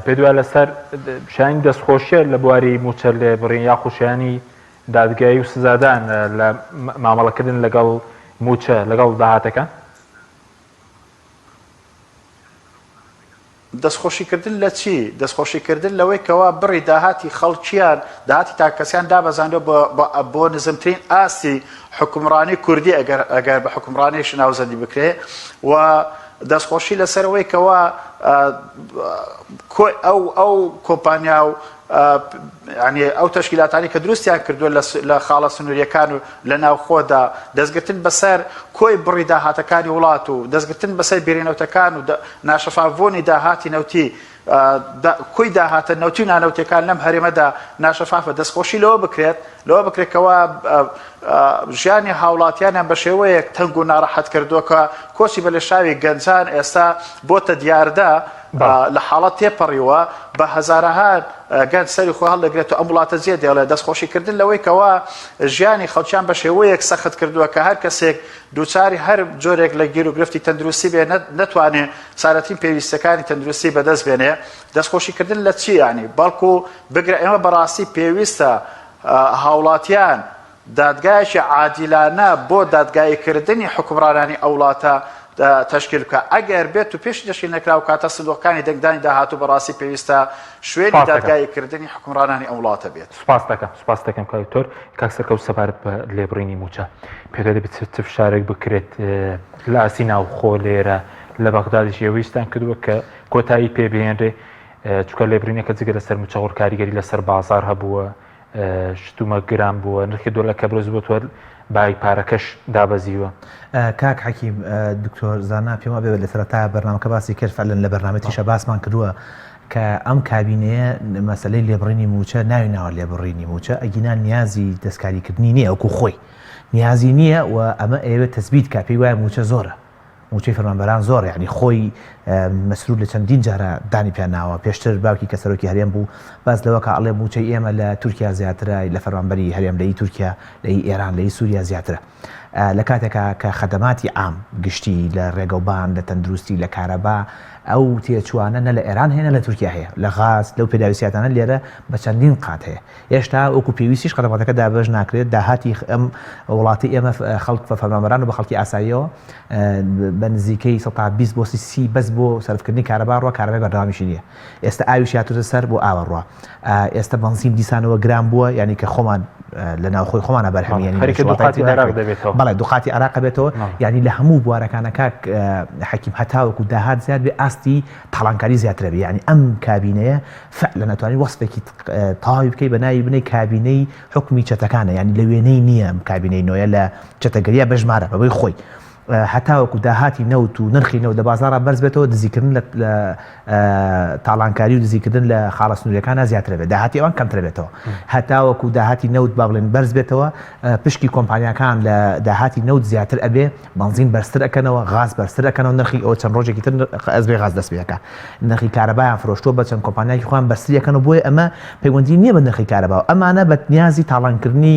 پێت وایە لەسەر شایانی دەستخۆشیە لە بواری مووچە لێبڕین یاخود شایانی دادگایی و سزادان لە مامەڵەکردن لەگەڵ مووچە لەگەڵ داهاتەکان؟ دەستخۆشیکردن لە چی؟ دەستخۆشیکردن لەوەی کەوا بڕی داهاتی خەڵکیان، داهاتی تاکەکەسیان دابەزاندوە بۆ نزمترین ئاستی حوکمڕانی کوردی ئەگەر ئەگەر بە حوکمڕانیش ناوزەندی بکرێ و دەستخۆشی لەسەر ئەوەی کەوا کۆی ئەو ئەو کۆمپانیا و یانی ئەو تەشکیلاتانەی کە دروستیان کردووە لە خاڵە سنووریەکان و لە ناوخۆدا دەستگرتن بەسەر کۆی بڕی داهاتەکانی وڵات و دەستگرتن بەسەر بیرە نەوتەکان و ناشەفافبوونی داهاتی نەوتی کۆی داهاتە نەوتی و نانەوتیەکان لەم هەرێمەدا ناشەفافە دەستخۆشی لەوە بکرێت لەوە بکرێت کەوا ژیانی هاوڵاتیانیان بە شێوەیەک تەنگ و ناڕەحەت کردووە کە کۆچی بە لێشاوی گەنجان ئێستا بۆتە دیاردە لە حاڵەت تێپەڕیوە بە هەزارەها گەنج سەری خۆی هەڵدەگرێت و ئەم وڵاتە جێ دێڵێت دەستخۆشی کردن لەوەی کەوا ژیانی خەڵکیان بە شێوەیەک سەخت کردووە کە هەر کەسێک دووچاری هەر جۆرێک لە گیروگرفتی تەندروستی بێ نەتوانێ سادەترین پێویستیەکانی تەندروستی بەدەست بێنێ دەستخۆشی کردن لە چی یانی بەڵکو بگرە ئێمە بەڕاستی پێویستە هاوڵاتیان دادگایەکی عادیلانە بۆ دادگاییکردنی حوکمڕانانی ئەو وڵاتە تەشکیل بکا ئەگەر بێت و پێشی تەشکیل نەکرا و کاتە سندوقەکانی دەنگدانی داهاتوو بەڕاستی پێویستە شوێنی سپاس دەکەم. دادگاییکردنی حوکمڕانانی ئەم وڵاتە بێت. سپاس دەکەم سپاس دەکەم کاک دکتۆر. کاک سەرکەوت سەبارەت بە لێبڕینی مووچە پێت وایە دەبێت چ فشارێک بکرێت لە ئاستی ناوخۆ لێرە لە بەغدادیش ئێوەیشتان کردووە کە کۆتایی پێ بهێنرێ چونکە لێبڕینەکە جگە لەسەر مووچەخۆر کاریگەری لەسەر بازاڕ هەبووە شتومەک گران بووە، نرخی دۆلار کە بەرز بووەتەوە بای پارەکەش دابەزیوە. کاک حەکیم، دکتۆر زانا پێم وابێ لە سەرەتا بەرنامەکە باسی کرد، فعلەن لە بەرنامەی تریشا باسمان کردووە کە ئەم کابینەیە مەسەلەی لێبڕینی مووچە ناوی ناوە لێبڕینی مووچە ئەگینا نیازی دەستکاریکردنی نییە وەکو خۆی نیازی نییە و ئەمە ئەیەوێت تەسبیت کا پێی وایە مووچە زۆرە مووچەی فەرمانبەران زۆرە یانی خۆی مەسرور لە چەندین جارا دانی پیا ناوە پێشتر باوکی کە سەرۆکی هەرێم بوو باس لەوە کا ئەڵێ مووچەی ئێمە لە تورکیا زیاترە لە فەرمانبەری هەرێم لە ئی تورکیا لە ئی ئێران لە ئی سووریا زیاترە لە کاتێکا کە خەدەماتی عام گشتی لە ڕێگەوبان لە تەندروستی لە کارەبا ئەو تێچوانە نە لە ئێران هەیە نە لە تورکیا هەیە لە غاز لەو پێداویستیاتانە لێرە بە چەندین قات هەیە هێشتا وەکو پێویستیش خەدەماتەکە دابەش ناکرێت، داهاتی ئەم وڵاتەی ئێمە خەڵک بە فەرمانبەران و بە خەڵکی ئاساییەوە بە نزیکەی 120 بۆ 30 بەس بۆ سەرفکردنی کارەبا ڕوا، کارەبای بەردەوامیشی نییە. ئێستا ئاویش هاتووەتە سەر بۆ ئاوە ڕوا. ئێستا بەنزین دیسانەوە گران بووە، یانی کە خۆمان لە ناوخۆی خۆمانە بەرهەمی یانی خەریکە دووقاتی عێراق دەبێتەوە. بەڵێ دووقاتی عێراق بێتەوە، یانی لە هەموو بوارەکانە کاک حەکیم هەتاوەکو داهات زیاد بێ ئاستی تاڵانکاری زیاترە بێ، یانی ئەم کابینەیە فعلا ئەتوانی وەسفێکی تەواوی بکەی بە ناوی بنەی کابینەی حوکمی چەتەکانە یانی لە وێنەی نییە ئەم کابینەی نۆیە لە چەتەگەریە بە ژمارە بەبەی خۆی هەتاوەکو داهاتی نەوت و نرخی نەوت لە بازاڕا بەرز بێتەوە دزیکردن لە تاڵانکاری و دزیکردن لە خاڵە سنووریەکانە زیاترە بێت داهاتی ئەوان کەمترە بێتەوە هەتاوەکو داهاتی نەوت با بڵێن بەرز بێتەوە پشکی کۆمپانیاکان لە داهاتی نەوت زیاتر ئەبێ بەنزین بەرزتر ئەکەنەوە غاز بەرزتر ئەکەنەوە نرخی ئەوە چەند ڕۆژێکی تر ئەزبێ غاز دەست پێ ئەکا نرخی کارەبایان فرۆشتووە بە چەند کۆمپانیایەکی خۆیان بەرزتری ئەکەنەوە بۆیە ئەمە پەیوەندی نییە بە نرخی کارەباوە ئەمانە بە نیازی تاڵانکردنی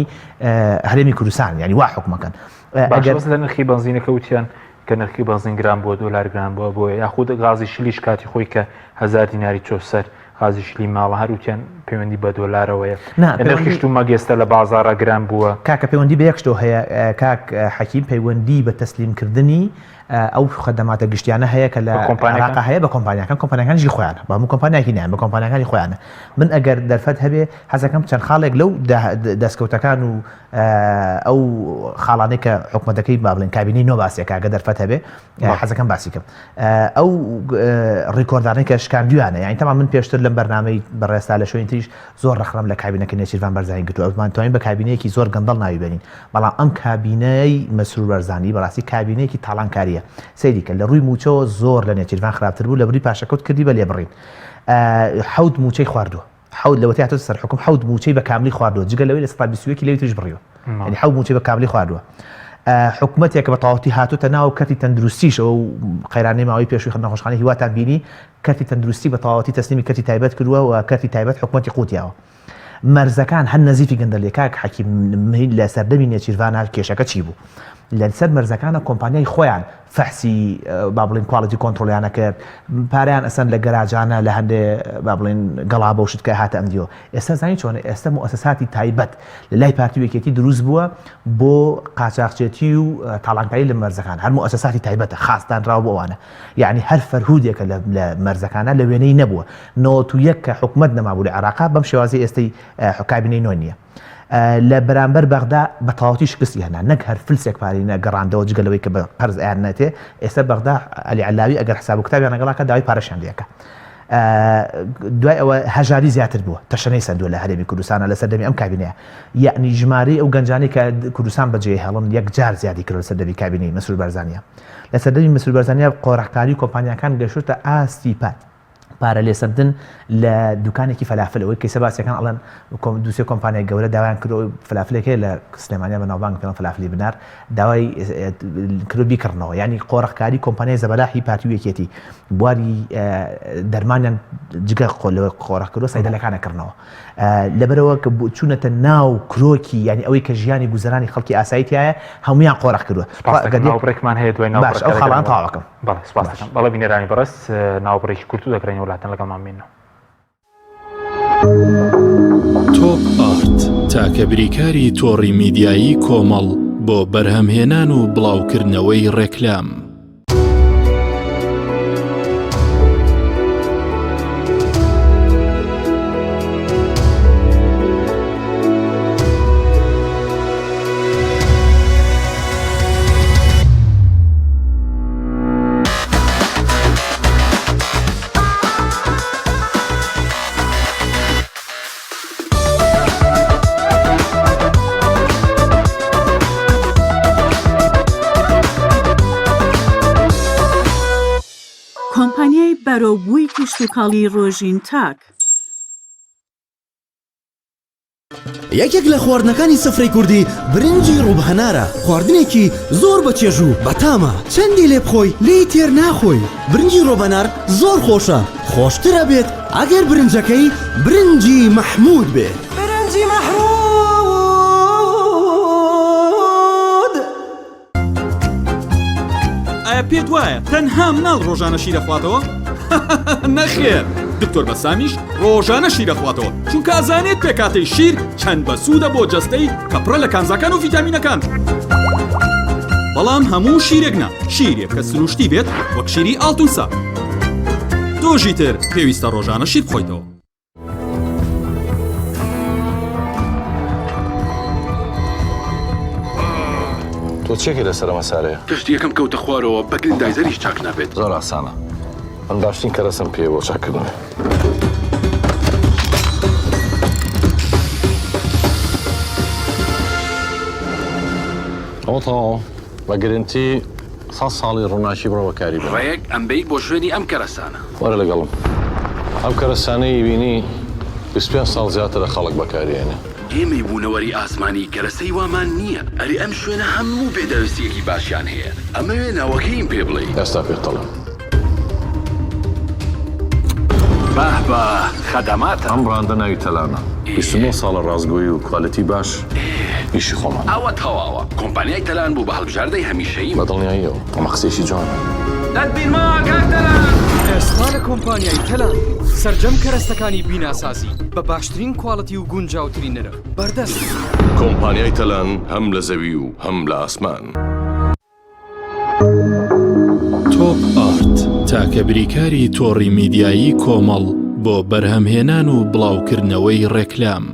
هەرێمی کوردستان یعنی وا حکومەکەن ئەگەر بەس لە نرخی بەنزینەکە وتیان کە نرخی بەنزین گران بووە دۆلار گران بووە بۆیە یاخود غازی شلیش کاتی خۆی کە هەزار دیناری چۆ سەر غازی شلی ماڵە هەر وتیان پەیوەندی بە دۆلارەوەیە نرخی شتومەک ئێستا لە بازاڕا گران بووە. کاکە پەیوەندی بە یەک شتەوە هەیە کاک حەکیم پەیوەندی بە تەسلیمکردنی. ئەو خەدەماتە گشتیانە هەیە کە لە عێراق هەیە بە کۆمپانیاکان کۆمپانیاکانیشی خۆیانە بە هەموو کۆمپانیاکی نیان بە کۆمپانیاکانی خۆیانە من ئەگەر دەرفەت هەبێ حەزەکەم چەند خاڵێک لەو دەستکەوتەکان و ئەو خاڵانەی کە حکومەتەکەی با بڵێن کابینەی نۆ باسێکە گە دەرفەت هەبێ حەزەکەم باسی کەم ئەو ڕیکۆردانەی کە شکاندویانە یانی تەما من پێشتر لەم بەرنامەی بەڕێستا لە شوێنی تریش زۆر ڕەخنەم لە کابینەکە نێچیرڤان بەرزانی گرتووە ئەومان توانین بە کابینەیەکی زۆر گەندەڵ ناوی بێنین بەڵام ئەم کابینەی مەسرور بەرزانی بەڕاستی کابینەیەکی تاڵانکاریە سەیری کە لە ڕووی موچەوە زۆر لە نێچیرڤان خراپتر بوو لە بری پاشەکەوت کردی بە لێبڕین حەوت موچەی خواردووە حەوت لەوەتەی هاتۆتە سەر حوکم حەوت موچەی بە کاملی خواردووە جگە لەوەی لە سەتا 21 لەوی تریش بڕیوە یعنی حەوت موچەی بە کاملی خواردووە حکومەتێک بە تەواوەتی هاتوتە ناو کەرتی تەندروستیشەوە و قەیرانەی ماوەی پێشووی نەخۆشخانەی هیواتان بینی کەرتی تەندروستی بە تەواوەتی تەسلیمی کەرتی تایبەت کردووە و کەرتی تایبەت حکومەتی قوتیاوە مەرزەکان هەر نەزیفی گەندەلیە کاک حەکیم لە سەردەمی نێچیرڤانە کێشەکە چی بوو لەسەر مەرزەکانە کۆمپانیای خۆیان فەحسی با بڵین quality control یانە کرد پاریان ئەسەن لە گەراجانە لە هەندێ با بڵین گەڵابە و شت کە هاتە ئەم دیۆ ئێستا زانی چۆنە ئێستا موئەسەساتی تایبەت لە لای پارتی و یەکێتی دروست بووە بۆ قاچاخچێتی و تاڵانکاری لە مەرزەکان هەر موئەسەساتی تایبەتە خاص دانراوە بۆ ئەوانە یعنی هەر فەرهودێکە لە مەرزەکانە لە وێنەی نەبووە 91 کە حکومەت نەمابوو لە عێراقا بەم شێوازی ئێستەی کابینەی نۆ نییە لە بەرامبەر بەغدا بە تەواوەتی شکستی هێنا، نەک هەر فلسێک پارەی نەگەڕاندەوە جگە لەوەی کە بە قەرز ئەیاننەتێ، ئێستا بەغدا عەلی عەلاوی ئەگەر حساب و کتابیان لەگەڵا کات داوای پارەشیان لێ ئەکا. دوای ئەوە هەژاری زیاتر بووە، تەشەنەی سەندووە لە هەرێمی کوردستانا لە سەردەمی ئەم کابینەیە. یەعنی ژمارەی ئەو گەنجانەی کە کوردستان بەجێ هێڵن یەکجار زیادی کردوە لە سەردەمی کابینەی مەسرور بارزانیە. لە سەردەمی مەسرور بارزانیە قۆرخکاری کۆمپانیاکان گەیشتۆتە ئاستی پار. پارە لێسەندن لە دوکانێکی فەلافل ئەوەی کەیسە باسیەکان ئەڵێن دووسێ کۆمپانیای گەورە داوایان کردو فلافلێک هەیە لە سلێمانیا بە ناوبانگ پێڵەن فلافلی بنار داوای کردو بیکڕنەوە یعنی قۆرخکاری کۆمپانیای زەبەلاحی پارتی و یەکێتی بواری دەرمانیان جگە لەوە قۆرخ کردو سەیدەلەکانە کڕنەوە لەبەرەوە کە چوونەتە ناو کرۆکی یعنی ئەوەی کە ژیانی گوزەرانی خەڵکی ئاسایی تایە هەمویان قۆرخ کردووە ناوبڕێکمان هەیە دوای باش ئەو خاڵان تەواوەکەم بەڵێ سپاس دەکەم بەڵێ بینەرانی بەڕێز ناوبڕێکی کورت و دەگەڕێینەوە لاتان لەگەڵمان بمێنەوە. تۆپ ئارت تاکە بریکاری تۆڕی میدیایی کۆمەڵ بۆ بەرهەمهێنان و بڵاوکردنەوەی ڕێکلام. کۆمپانیای بەرەوبووی کشتوکاڵی ڕۆژین تاک. یەکێک لە خواردنەکانی سفرەی کوردی برنجی ڕووب هەنارە، خواردنێکی زۆر بە چێژ و بەتامە، چەندی لێ بخۆی لێی تێر ناخۆی، برنجی ڕۆب هەنار زۆر خۆشە، خۆشتر ئەبێت ئەگەر برنجەکەی برنجی مەحموود بێت. برنجی مەحموود. ئایا پێت وایە تەنها مناڵ ڕۆژانە شیر ئەخواتەوە؟ نەخێر دکتۆر بەسامیش ڕۆژانە شیر ئەخواتەوە چونکە ئەزانێت پێکاتەی شیر چەند بەسوودە بۆ جەستەی کە پڕە لە کانزاکان و ڤیتامینەکان بەڵام هەموو شیرێک نا شیرێک کە سروشتی بێت وەک شیری ئاڵتونسا تۆژی تر پێویستە ڕۆژانە شیر بخۆیتەوە. تۆ چێکی لەسەر ئەمە سارەیە؟ کەشتییەکەم کەوتە خوارەوە بە گرندایزەریش چاک نابێت. زۆر ئاسانە من باشترین کەرەسەم پێیە بۆ چاککردنەوەی. ئەوە تەواوە بە گرنتی سەد ساڵی ڕووناکی بڕۆ بەکاری بێنە. ڕێک ئەمبەی بۆ شوێنی ئەم کەرەسانە. وەرە لەگەڵم. ئەم کەرەسانەی ئەیبینی 25 ساڵ زیاترە خەڵک بەکاری ئەیەنێ. ئێمەی بوونەوەری ئاسمانی کەرەسەی وامان نییە. ئەرێ ئەم شوێنە هەموو پێداویستییەکی باشیان هەیە. ئەمەوێ ناوەکەیم پێ بڵێی. ئێستا پێت دەڵێم. باه بە خەدەماتە. ئەم بڕاندە ناوی تەلانە. 29 ساڵە ڕاستگۆیی و quality باش ئیشی خۆمانە. ئەوە تەواوە. کۆمپانیای تەلان بوو بە هەڵبژاردەی هەمیشەییم. بە دڵنیاییەوە ئەمە قسەیەکی جوانە. دەتبینمەوە کاک تەلان. ئێستا لە کۆمپانیای تەلان سەرجەم کەرەستەکانی بیناسازی بە باشترین quality و گونجاوترین نرخ بەردەستن. کۆمپانیای تەلان هەم لە زەوی و هەم لە ئاسمان. کۆک ئارت تاکە بریکاری تۆڕی میدیایی کۆمەڵ بۆ بەرهەمهێنان و بڵاوکردنەوەی ڕێکلام.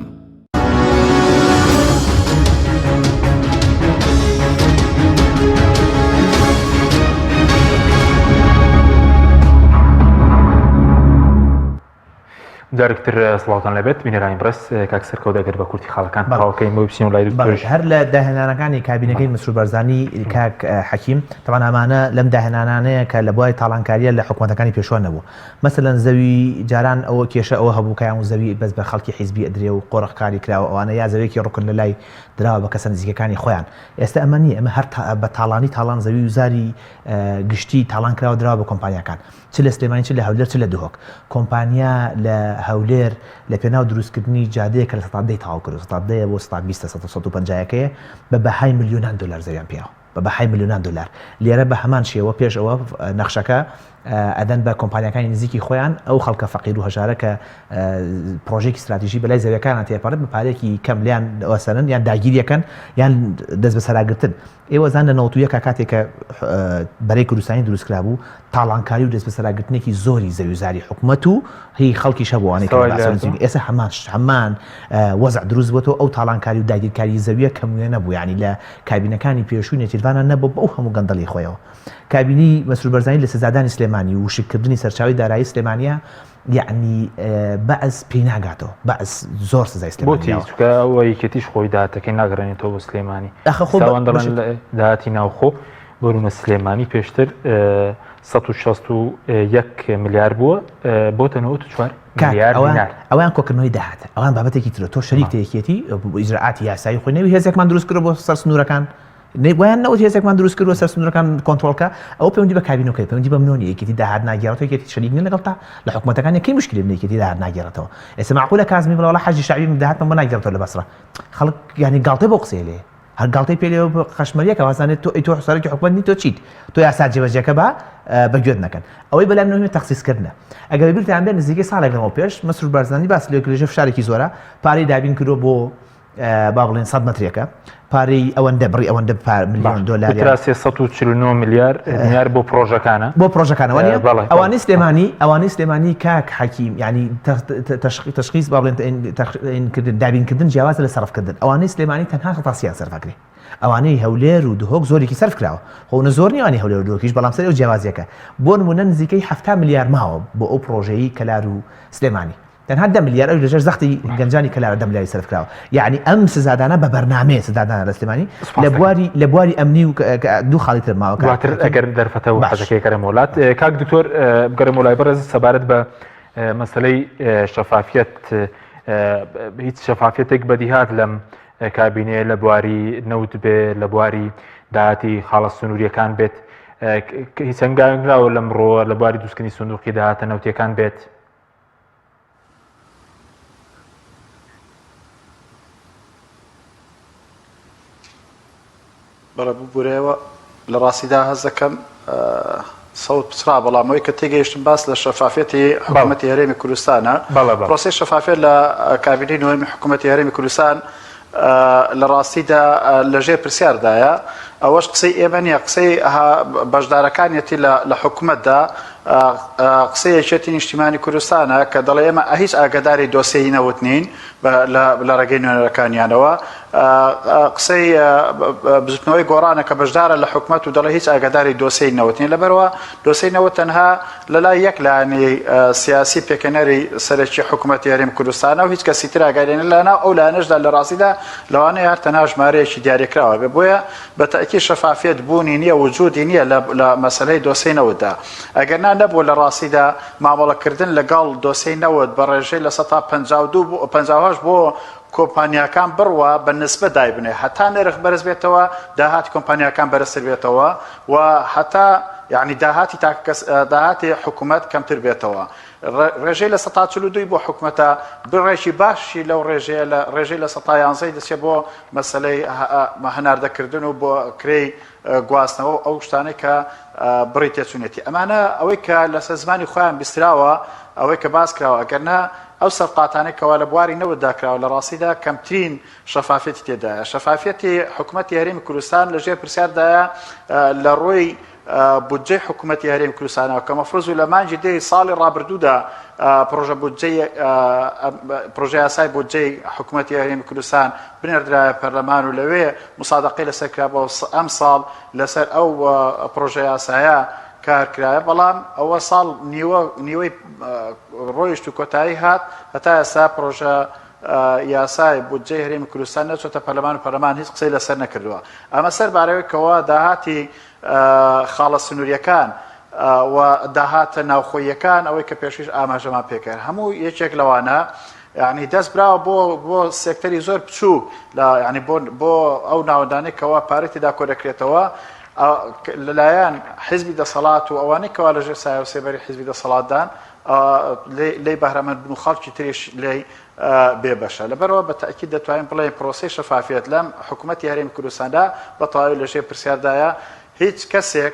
جارێکتر سڵاوتان لەبێت بینەرانی بڕێز کاک سەرکەوت ئەگەر بە کورتی خاڵەکان تەواوکەین بۆ بچین لای دکتۆر هەر لە داهێنانەکانی کابینەکەی مسرور بارزانی کاک حەکیم تەبعەن ئەمانە لەم داهێنانانەیە کە لە بواری تاڵانکاریە لە حکومەتەکانی پێشوە نەبوو مەسەلەن زەوی جاران ئەوە کێشە ئەوە هەبوو کە یان زەوی بەس بە خەڵکی حیزبی ئەدرێ و قۆرخکاری کراوە ئەوانە یا زەویەکی ڕوکن لە لای دراوە بە کەسە نزیکەکانی خۆیان ئێستا ئەمە نییە ئەمە هەر بە تاڵانی تاڵان زەوی و زاری گشتی تاڵان کراوە دراوە بە کۆمپانیاکان چ لە سلێمانی چ لە هەولێر چ لە دهۆک. کۆمپانیا لە هەولێر لە پێناو دروستکردنی جادەیەک کە لە سەتا دەی تەواو کردووە، سەتا دەیە بۆ سەتا بیستە، 150 یەکەیە، بە بەهای ملیۆنان دۆلار زەویان پێیاوە. بە بەهای ملیۆنان دۆلار. لێرە بە هەمان شێوە پێش ئەوە نەخشەکە ئەدەن بە کۆمپانیاکانی نزیکی خۆیان، ئەو خەڵکە فەقیر و هەژارە کە پڕۆژەیەکی ستراتیژی بەلای زەویەکانان تێپەڕێت بە پارەیەکی کەم لێیان وەسەنن یان داگیریەکەن یان دەستبەسەراگرتن. ئێوە زان لە 91 کا کاتێک کە بەرەی کوردستانی دروست کرابوو تاڵانکاری و دەستبەسەراگرتنێکی زۆری زەویوزاری حکومەت و هی خەڵکیش هەبوو ئەوانەی کە لە باسەوە نزیک ئێستا هەمان شت هەمان وەزع دروست بۆتەوە ئەو تاڵانکاری و داگیرکاری زەویە کەم وێنە بوو یعنی لە کابینەکانی پێشووی نێچیرڤانە نەبوو بەو هەموو گەندەڵی خۆیەوە کابینی مەسرور بەرزانی لە سزادانی سلێمانی و وشککردنی سەرچاوی دارایی سلێمانیە یەعنی بەعس پێی ناگاتەوە بەعس زۆر سزای سلێمانی بۆچی چونکە ئەوە یەکێتیش خۆی داهاتەکەی ناگەڕێنێتەوە بۆ سلێمانی ئەخە خۆ ئەوان دەڵێن داهاتی ناوخۆ بۆ سلێمانی پێشتر 161 ملیار بووە بۆتە 94 ملیار دینار ئەوان کۆکردنەوەی داهاتە ئەوان بابەتێکی ترە تۆ شەریکتە یەکێتی ئیجرائاتی یاسایی خۆی نەوی هێزێکمان دروست کردووە بۆ سەر سنوورەکان وایان نەوت هێزێکمان دروست کردووە سەر سنوورەکان کۆنترۆڵ کە ئەوە پەیوەندی بە کابینەکەی پەیوەندی بە منەوە نییە یەکێتی داهات ناگێڕێتەوە یەکێتی شەریک نییە لەگەڵ تا لە حکومەتەکان یەکەی مشکلێ بنێ یەکێتی داهات ناگێڕێتەوە ئێستا معقولە کازمی بڵێ وەڵا حەشدی شەعبی داهاتمان بۆ ناگێڕێتەوە لە بەسرە خەڵک یانی گاڵتەی بەو قسەیە لێ هەر گاڵتەی پێ لێ قەشمەریەکە وازانێت تۆ ئەی تۆ سەرۆکی حکومەت نی تۆ چیت تۆ یاسا جێبەجێکە بە بە گوێت نەکەن ئەوەی بەلای منەوە تەخسیسکردنە ئەگەر بیرتان بێت نزیکەی ساڵێک لەمەو پێش مەسرور بارزانی باس لێ کرد فشارێکی زۆرە پارەی دابین کردووە بۆ با بڵێن 100 مەترێکە پارەی ئەوەندە بڕی ئەوەندە ملیۆن دۆلار 349 ملیار دینار بۆ پرۆژەکانە بۆ پرۆژەکانەوە ئەوانەی سلێمانی ئەوانەی سلێمانی کاک حەکیم ینی تەشخیص با بڵێن دابینکردن جیاوازە لە سەرفکردن ئەوانەی سلێمانی تەنها سەتاسیان سەرفەکرێ ئەوانەی هەولێر و دهۆک زۆرێکی سەرف کراوە خۆ نە زۆر نیوانی هەولێر و دهۆکیش بەڵام سەر ئەو جیاوازیەکە بۆ نمونە نزیکەی 70 ملیار ماوە بۆ ئەو پرۆژەی کەلار و سلێمانی تەنها دە ملیار ئەویش لەژێر زەختی گەنجانی کەلارە دە ملیاری سەرف کراوە یعنی ئەم سزادانە بە بەرنامەیە سزادانە لە سلێمانی لە بواری لە بواری ئەمنی و دوو خاڵی تر ماوە دواتر ئەگەر دەرفەتە و حەزەکەی گەڕێمەوە لات کاک دکتۆر بگەڕێمەوە لای بەڕێز سەبارەت بە مەسەلەی شەفافیەت هیچ شەفافیەتێک بەدیهات لەم کابینەیە لە بواری نەوت بێ لە بواری داهاتی خاڵە سنووریەکان بێت هیچ هەنگاوێک نراوە لەمڕۆوە لە بواری دروستکردنی سندوقی داهاتە نەوتیەکان بێت؟ بەڵێ ببورەوە لە ڕاستیدا هەست دەکەم سەوت پچڕا بەڵام ئەوەی کە تێگەیشتم باس لە شەفافیەتی حکوومەتی هەرێمی کوردستانە پرۆسەی شەفافیەت لە کابینەی نۆیەمی حکوومەتی هەرێمی کوردستان لە ڕاستیدا لەژێر پرسیاردایە ئەوەش قسەی ئێمە نییە قسەی بەشدارەکانیەتی لە حکوومەتدا قسەی یەکێتی نیشتیمانی کوردستانە کە دەڵێ ئێمە هیچ ئاگاداری دۆسێی نەوت نین لە ڕێگەی نوێنەرەکانیانەوە قسەی بزوتنەوەی گۆڕانە کە بەشدارە لە حکومەت و دەڵێ هیچ ئاگاداری دۆسێی نەوت نین لەبەرەوە دۆسێی نەوت تەنها لەلای یەک لایەنی سیاسی پێکهێنەری سەرەکی حکومەتی هەرێم کوردستانە و هیچ کەسی تر ئاگاداری نیە لەناو ئەو لایەنەشدا لە ڕاستیدا لەوانەیە هەر تەنها ژمارەیەکی دیاریکراوە بێ بۆیە بە تەئکید شەفافیەت بوونی نییە، وجودی نییە لە لە مەسەلەی دۆسێی نەوتدا. ئەگەر نا نەبوو لە ڕاستیدا مامەڵەکردن لەگەڵ دۆسێی نەوت بە ڕێژەی 52% بۆ 58 بۆ کۆمپانیاکان بڕوا بە نسبە دایبنێ هەتا نرخ بەرز بێتەوە داهاتی کۆمپانیاکان بەرزتر بێتەوە و هەتا یعنی داهاتی تاکەکەس داهاتی حکوومەت کەمتر بێتەوە. ڕێژەی 42% ی بۆ حکومەتە، بڕێکی باشی لەو ڕێژەیە لە ڕێژەی 11% ی دەچێت بۆ مەسەلەی هەناردەکردن و بۆ کرێی گواستنەوە و ئەو شتانەی کە بڕی تێچوونێتی. ئەمانە ئەوەی کە لەسەر زمانی خۆیان بیستراوە، ئەوەی کە باس کراوە، ئەگەرنا ئەو سەرقاتانەی کەوا لە بواری نەوتدا کراوە لە ڕاستیدا کەمترین شەفافیەتی تێدایە. شەفافیەتی حکومەتی هەرێمی کوردستان لەژێر پرسیاردایە لە ڕووی. بودجەی حکوومەتی هەرێمی کوردستانەوە کە مەفروز و لە مانگی دەی ساڵی ڕابردوودا پرۆژە بودجەی پرۆژە یاسای بودجەی حکوومەتی هەرێمی کوردستان بنێردرایە پەرلەمان و لەوێ مسادەقەی لەسەر کرا بۆ ئەم ساڵ لەسەر ئەو پرۆژە یاسایە کار کرایە بەڵام ئەوە ساڵ نیوە نیوەی ڕۆیشت و کۆتایی هات هەتا ئێستا پرۆژە یاسای بودجەی هەرێمی کوردستان نەچۆتە پەرلەمان و پەرلەمان هیچ قسەی لەسەر نەکردووە ئەمە سەر بارەوەی کەوا داهاتی خاڵە سنووریەکان و داهاتە ناوخۆییەکان ئەوەی کە پێشیش ئاماژەمان پێکرد هەموو یەکێک لەوانە یعنی دەست براوە بۆ بۆ سێکتەری زۆر بچووک لە یعنی بۆ بۆ ئەو ناوەندانەی کەوا پارەی تێدا کۆ دەکرێتەوە لەلایەن حیزبی دەسەڵات و ئەوانەی کەوا لەژێر سایە و سێبەری حیزبی دەسەڵاتدان لێی بەهرەمەند بن و خەڵکی تریش لێی بێبەشە. لەبەرئەوە بە تەئکید دەتوانین بڵێین پرۆسەی شەفافیەت لەم حکومەتی هەرێمی کوردستاندا بە تەواوی لەژێر پرسیاردایە، هیچ کەسێک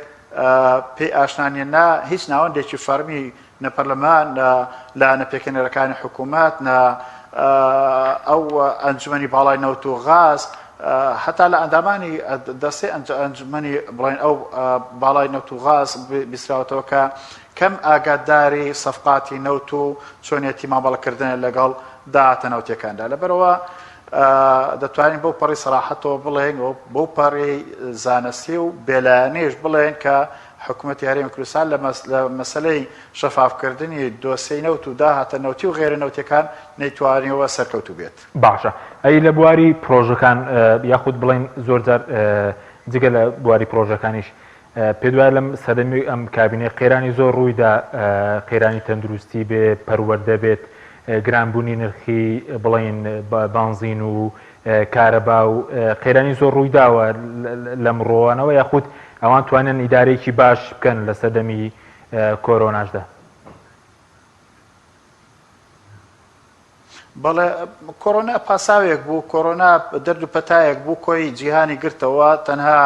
پێی ئاشنا نیە، نە هیچ ناوەندێکی فەرمی، نە پەرلەمان، نە لایەنە پێکهێنەرەکانی حکومەت، نە ئەو ئەنجومەنی باڵای نەوت و غاز، هەتا لە ئەندامانی دەستەی ئەنجومەنی بڵێین ئەو باڵای نەوت و غاز بیستراوەتەوە کە کەم ئاگاداری سەفقاتی نەوت و چۆنیەتی مامەڵەکردنە لەگەڵ داهاتە نەوتیەکاندا. لەبەرئەوە دەتوانین بەو پەڕی سەراحەتەوە بڵێین و بەو پەڕی زانستی و بێلایەنیش بڵێین کە حکومەتی هەرێمی کوردستان لە مەسەلەی شەفافکردنی دۆسیەی نەوت و داهاتە نەوتی و غەیرە نەوتیەکان نەیتوانیوە سەرکەوتوو بێت. باشە ئەی لە بواری پرۆژەکان یاخود بڵێین زۆرجار جگە لە بواری پرۆژەکانیش پێت وایە لەم سەردەمی ئەم کابینەی قەیرانی زۆر ڕوویدا، قەیرانی تەندروستی بێ، پەروەردە بێت، گرانبوونی نرخی بڵێین بانزین و کارەبا و قەیرانی زۆر ڕوویداوە لەم ڕۆوانەوە یاخود ئەوان توانیان ئیدارەیەکی باش بکەن لە سەردەمی کۆرۆناشدا؟ بەڵێ کۆرۆنا پاساوێک بوو، کۆرۆنا دەرد و پەتایەک بوو کۆی جیهانی گرتەوە، تەنها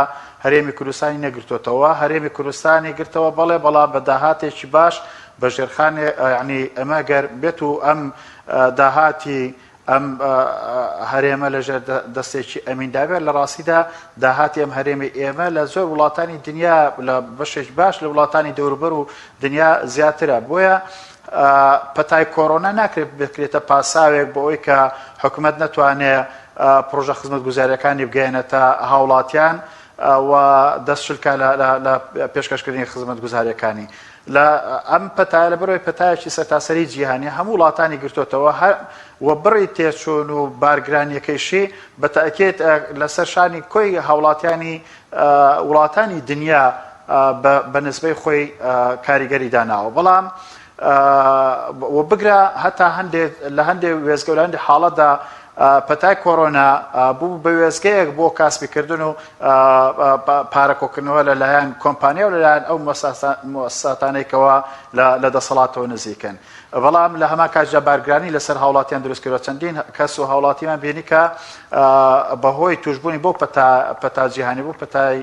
هەرێمی کوردستانی نەگرتۆتەوە، هەرێمی کوردستانی گرتەوە بەڵێ، بەڵام بە داهاتێکی باش بە ژێرخانێ یعنی ئەمە گەر بێت و ئەم داهاتی ئەم هەرێمە لەژێر دەستێکی ئەمیندا بێت لە ڕاستیدا داهاتی ئەم هەرێمی ئێمە لە زۆر وڵاتانی دنیا لە بەشێک باش لە وڵاتانی دەوروبەر و دنیا زیاترە بۆیە پەتای کۆرۆنا ناکرێت بکرێتە پاساوێک بۆ ئەوەی کە حکومەت نەتوانێت پڕۆژە خزمەتگوزارییەکانی بگەیەنێتە هاوڵاتیان و دەست شلکا لە پێشکەشکردنی خزمەتگوزارییەکانی. لە ئەم پەتایە لەبەرئەوەی پەتایەکی سەرتاسەری جیهانیە هەموو وڵاتانی گرتۆتەوە هەر و بڕی تێچوون و بارگرانیەکەیشی بە تەئکید لەسەر شانی کۆی هاوڵاتیانی وڵاتانی دنیا بە نسبەی خۆی کاریگەری داناوە بەڵام و بگرە هەتا هەندێک لە هەندێک وێزگە لە هەندێک حاڵەتدا پەتای کۆرۆنا بوو بە وێزگەیەک بۆ کاسبیکردن و پارە کۆکردنەوە لەلایەن کۆمپانیا و لەلایەن ئەو موسساتانێکەوە لە دەسەڵاتەوە نزیکن. بەڵام لە هەمان کاتیشدا بارگرانی لەسەر هاوڵاتیان دروست کردوە، چەندین کەس و هاوڵاتیمان بینی کە بەهۆی توشبوونی بەو پەتا پەتا جیهانی بۆ پەتای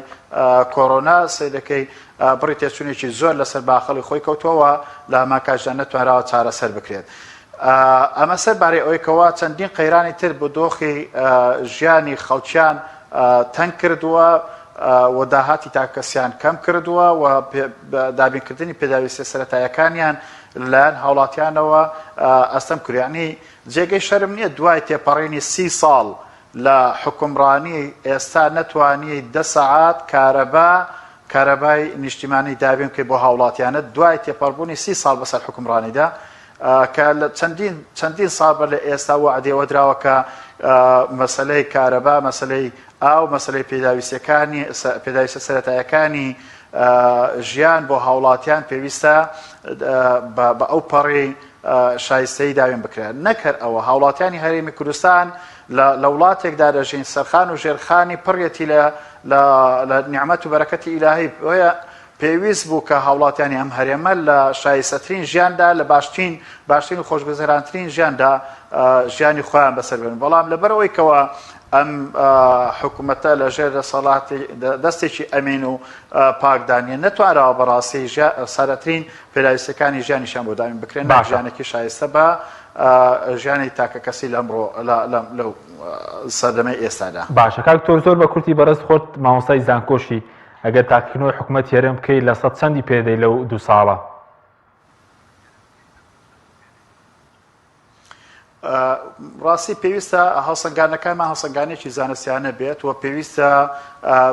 کۆرۆنا سەیرەکەی بڕی تێچوونێکی زۆر لەسەر باخەڵی خۆی کەوتووە لە هەمان کاتیشدا نەتوانراوە چارەسەر بکرێت. ئەمە سەر بارەی ئەوەی کەوا چەندین قەیرانی تر بۆ دۆخی ژیانی خەڵکیان تەنگ کردووە و داهاتی تاکەکەسیان کەم کردووە و دابینکردنی پێداویستیە سەرەتاییەکانیان لەلایەن هاوڵاتیانەوە ئەستەم کرد. یەعنی جێگەی شەرم نییە دوای تێپەڕینی سی ساڵ لە حوکمڕانی ئێستا نەتوانی دە سەعات کارەبا کارەبای نیشتیمانی دابین بکەی بۆ هاوڵاتیانت دوای تێپەڕبوونی سی ساڵ بەسەر حوکمڕانیدا کە لە چەندین چەندین ساڵ بەر لە ئێستا وەعدی ئەوە دراوە کە مەسەلەی کارەبا مەسەلەی ئاو مەسەلەی پێداویستیەکانی پێداویستە سەرەتایەکانی ژیان بۆ هاوڵاتیان پێویستە بە ئەو پەڕی شایستەیی داوێن بکرێت نەک هەر ئەوە هاوڵاتیانی هەرێمی کوردستان لە وڵاتێکدا دەژین سەرخان و ژێرخانی پڕیەتی لە لە نیعمەت و بەرەکەتی ئیلاهی بۆیە پێویست بوو کە هاوڵاتیانی ئەم هەرێمە لە شایستەترین ژیاندا لە باشترین باشترین و خۆشگوزەرانترین ژیاندا ژیانی خۆیان بەسەر ببەن بەڵام لەبەر ئەوەی کەوا ئەم حکوومەتە لە ژێر دەسەڵاتی دەستێکی ئەمین و پاکدا نییە نەتوانراوە بەڕاستی سادەترین پێداویستیەکانی ژیانیشیان بۆ دابین بکرێن نەک باشە. ژیانێکی شایستە بە ژیانی تاکەکەسی لەمڕۆ لەو سەردەمەی ئێستادا. باشە کاک تۆر زۆر بە کورتی بەڕێز خۆت مامۆستای زانکۆشی. ئەگەر تاقیکردنەوەی حکومەتی هەرێم بکەی لە سەد چەندی پێدەی لەو دوو ساڵە؟ ڕاستی پێویستە هەڵسەنگاندنەکانمان هەڵسەنگانێکی زانستیانە بێت و پێویستە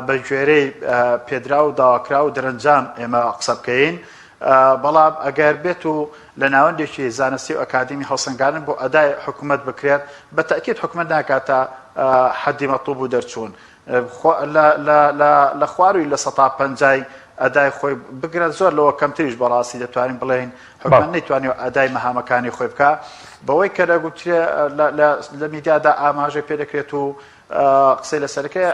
بە گوێرەی پێدراو و داواکراو و دەرەنجام ئێمە قسە بکەین بەڵام ئەگەر بێت و لە ناوەندێکی زانستی و ئەکادیمی هەڵسەنگاندن بۆ ئەدای حکوومەت بکرێت بە تەئکید حکوومەت ناکاتە حەدی مەتڵوب و دەرچوون لە خواروی لە سەتا پەنجای ئەدای خۆی بگرە زۆر لەوە کەمتریش بەڕاستی دەتوانین بڵێین حکومەت نەیتوانیوە ئەدای مەهامەکانی خۆی بکا بەوەی کە دەگوترێ لە میدیادا ئاماژەی پێ دەکرێت و قسەی لەسەرەکەی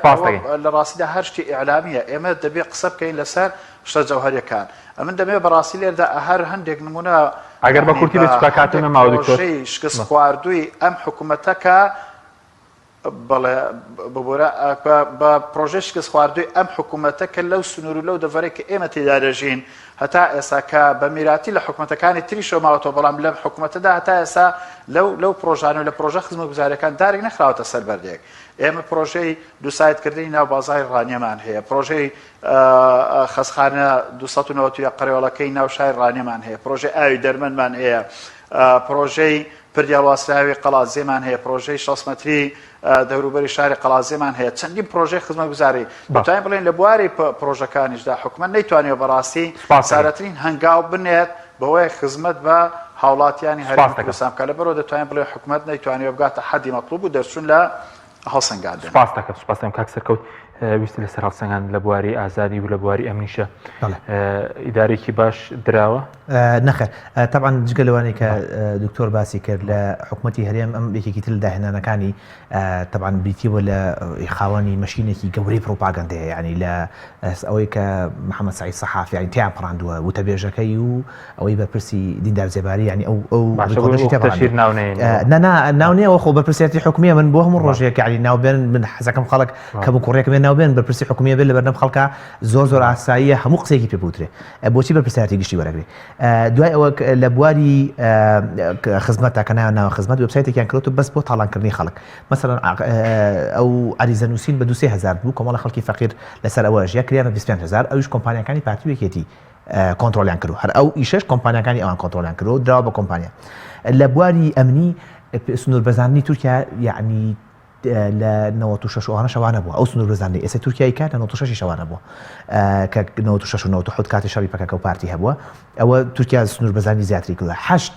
لە ڕاستیدا هەر شتی ئیعلامیە ئێمە دەبێ قسە بکەین لەسەر شتە جەوهەریەکان ئەمن دەمێ بەڕاستی لێردا هەر هەندێک نمونە ئەگەر بە کورتی بێت کاتم نەماوە دکتۆر شکست خواردووی ئەم حکوومەتە کە بەڵێ ببورە بە پرۆژەی شکست خواردووی ئەم حکوومەتە کە لەو سنوور و لەو دەڤەرەی کە ئێمە تێدا دەژین هەتا ئێستا کە بە میراتی لە حکوومەتەکانی تریشەوە ماوەتەوە بەڵام لەم حکوومەتەدا هەتا ئێستا لەو لەو پرۆژانە و لە پرۆژە خزمەتگوزاریەکان دارێک نەخراوەتە سەر بەردێک ئێمە پرۆژەی دووسایتکردنی ناو بازاڕی ڕانیەمان هەیە پرۆژەی خەسخانە 291 قەرێوەڵەکەی ناو شاری ڕانیەمان هەیە پرۆژەی ئاوی دەرمەنمان هەیە پرۆژەی پردی هەڵواسراوی قەڵادزێمان هەیە، پرۆژەی 60 مەتری دەوروبەری شاری قەڵادزێمان هەیە، چەندین پرۆژەی خزمەتگوزاری. دەتوانین بڵێین لە بواری پرۆژەکانیشدا حکومەت نەیتوانیوە بەڕاستی سادەترین هەنگاو بنێت بەوەی خزمەت بە هاوڵاتیانی هەرێمی کوردستان بکات، لەبەرئەوە دەتوانین بڵێین حکومەت نەیتوانیوە بگاتە حەدی مەتڵوب و دەرچوون لە هەڵسەنگاندن. سوپاست دەکەم سوپاست دەکەم کاک سەرکەوت ویستی لەسەر هەڵسەنگاندن لە بواری ئازادی و لە بواری ئەمنیشە ئیدارێکی باش دراوە؟ نەخێر تەبعەن جگە لەوانەی کە دکتۆر باسی کرد لە حکوومەتی هەرێم ئەم یەکێکی تر لە داهێنانەکانی تەبعەن بریتی بووە لە خاوەنی مەشینێکی گەورەی پڕوپاگەندەیە یعنی لە ئەوەی کە محەممەد سەعید سەحاف یعنی تیان پەڕاندووە وتەبێژەکەی و ئەوەی بەرپرسی دیندار زێباری یعنی ئەو ئەو ڕیکۆردەشی تێپەڕاندووە. ناو نەهێنی. نا نا ناو نێ خۆ بەرپرسیارەتی حکومیە من بۆ هەموو ڕۆژێک یعنی ناو بێن من حەزەکەم خەڵک کەم و کوڕێکم بێ ناو بێن بەرپرسی حکومیە بێت لەبەردەم خەڵکا زۆر زۆر ئاساییە هەموو قسەیەکی پێ بوترێ بۆچی بەرپرسیارەتی گشتی وەرەگرێ دوای ئەوە لە بواری خزمەتە کە ناوە ناوە خزمەت وێبسایتێکیان کردووە بەس بۆ تاڵانکردنی خەڵک مەسەلەن ئەو عەریزە نووسین بە دوو سێ هەزار بوو کۆمەڵە خەڵکی فەقیر لەسەر ئەوە ژیا کریان بە 25 هەزار ئەویش کۆمپانیاکانی پارتی و یەکێتی کۆنترۆڵیان کردو هەر ئەو ئیشەش کۆمپانیاکانی ئەوان کۆنترۆڵیان کردو دراوە بە کۆمپانیا لە بواری ئەمنی سنوور بەزاندنی تورکیا یعنی لە 96 ئەوانە شەوانە بووە ئەو سنوور بەزاندنی ئێستا تورکیای کات لە 96 شەوانە بووە کە 96 و 97 کاتی شەڕی پەکەکە و پارتی هەبووە ئەوە تورکیا سنوور بەزاندنی زیاتری کردووە حەشد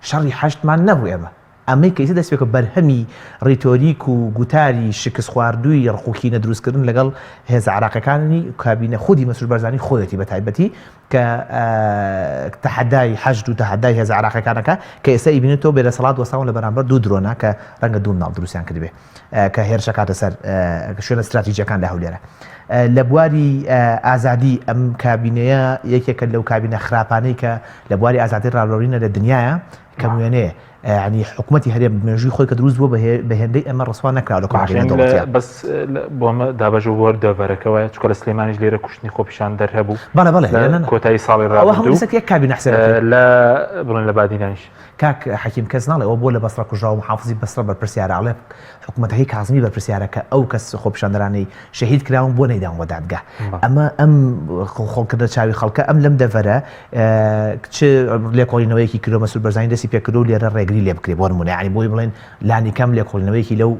شەڕی حەشدمان نەبوو ئێمە ئەمەی کە ئیستا دەست پێکرد بەرهەمی ڕیتۆریک و گوتاری شکستخواردووی ڕق و کینە دروستکردن لەگەڵ هێزە عێراقیەکانی کابینە خودی مەسرور بارزانی خۆیەتی بە تایبەتی کە تەحەدای حەشد و تەحەدای هێزە عێراقیەکانەکە کە ئێستا ئیبینێتەوە بێدەسەڵات وەستاون لە بەرامبەر دوو درۆنا کە ڕەنگە دوو مناڵ دروستیان کردبێ کە هێرشەکاتە سەر شوێنە ستراتیجیەکان لە هەولێرە. لە بواری ئازادی ئەم کابینەیە یەکێکە لەو کابینە خراپانەی کە لە بواری ئازادی ڕاڕۆرینە لە دنیاە کەم وێنەیە یانی حکومەتی هەرێم مێژووی خۆی کە دروست بووە بە هێندەی ئەمە ڕسوا نەکراوە لە کۆمەڵگەی نێودەوڵەتییە. بەس بۆ ئەمە دابەش بوو بۆ دەڤەرەکەوە چونکە لە سلێمانیش لێرە کوشتنی خۆپیشاندەر هەبوو. بەڵێ بەڵێ لە کۆتایی ساڵی ڕابردوو. ئەوە هەموو لەسەر یەک کابینە حسێب دەکرێت. لە بڵێن لە بادینانیش. کاک حەکیم کەس ناڵێ ئەوە بۆ لە بەسڕە کوژراوە محافزی بەسڕە بەرپرسیارە ئەڵێ حکومەتەکەی کازمی بەرپرسیارە کە ئەو کەس خۆپیشاندەرانەی شەهید کراون بۆ نەیداون بە دادگا ئەمە ئەم خۆڵکردە چاوی خەڵکە ئەم لەم دەڤەرە چ لێکۆڵینەوەیەکی کردو مەسرور بەرزانی دەستی پێکردو لێرە ڕێگری لێ بکرێ بۆ نمونە یعنی بۆی بڵێن لانی کەم لێکۆڵینەوەیەکی لەو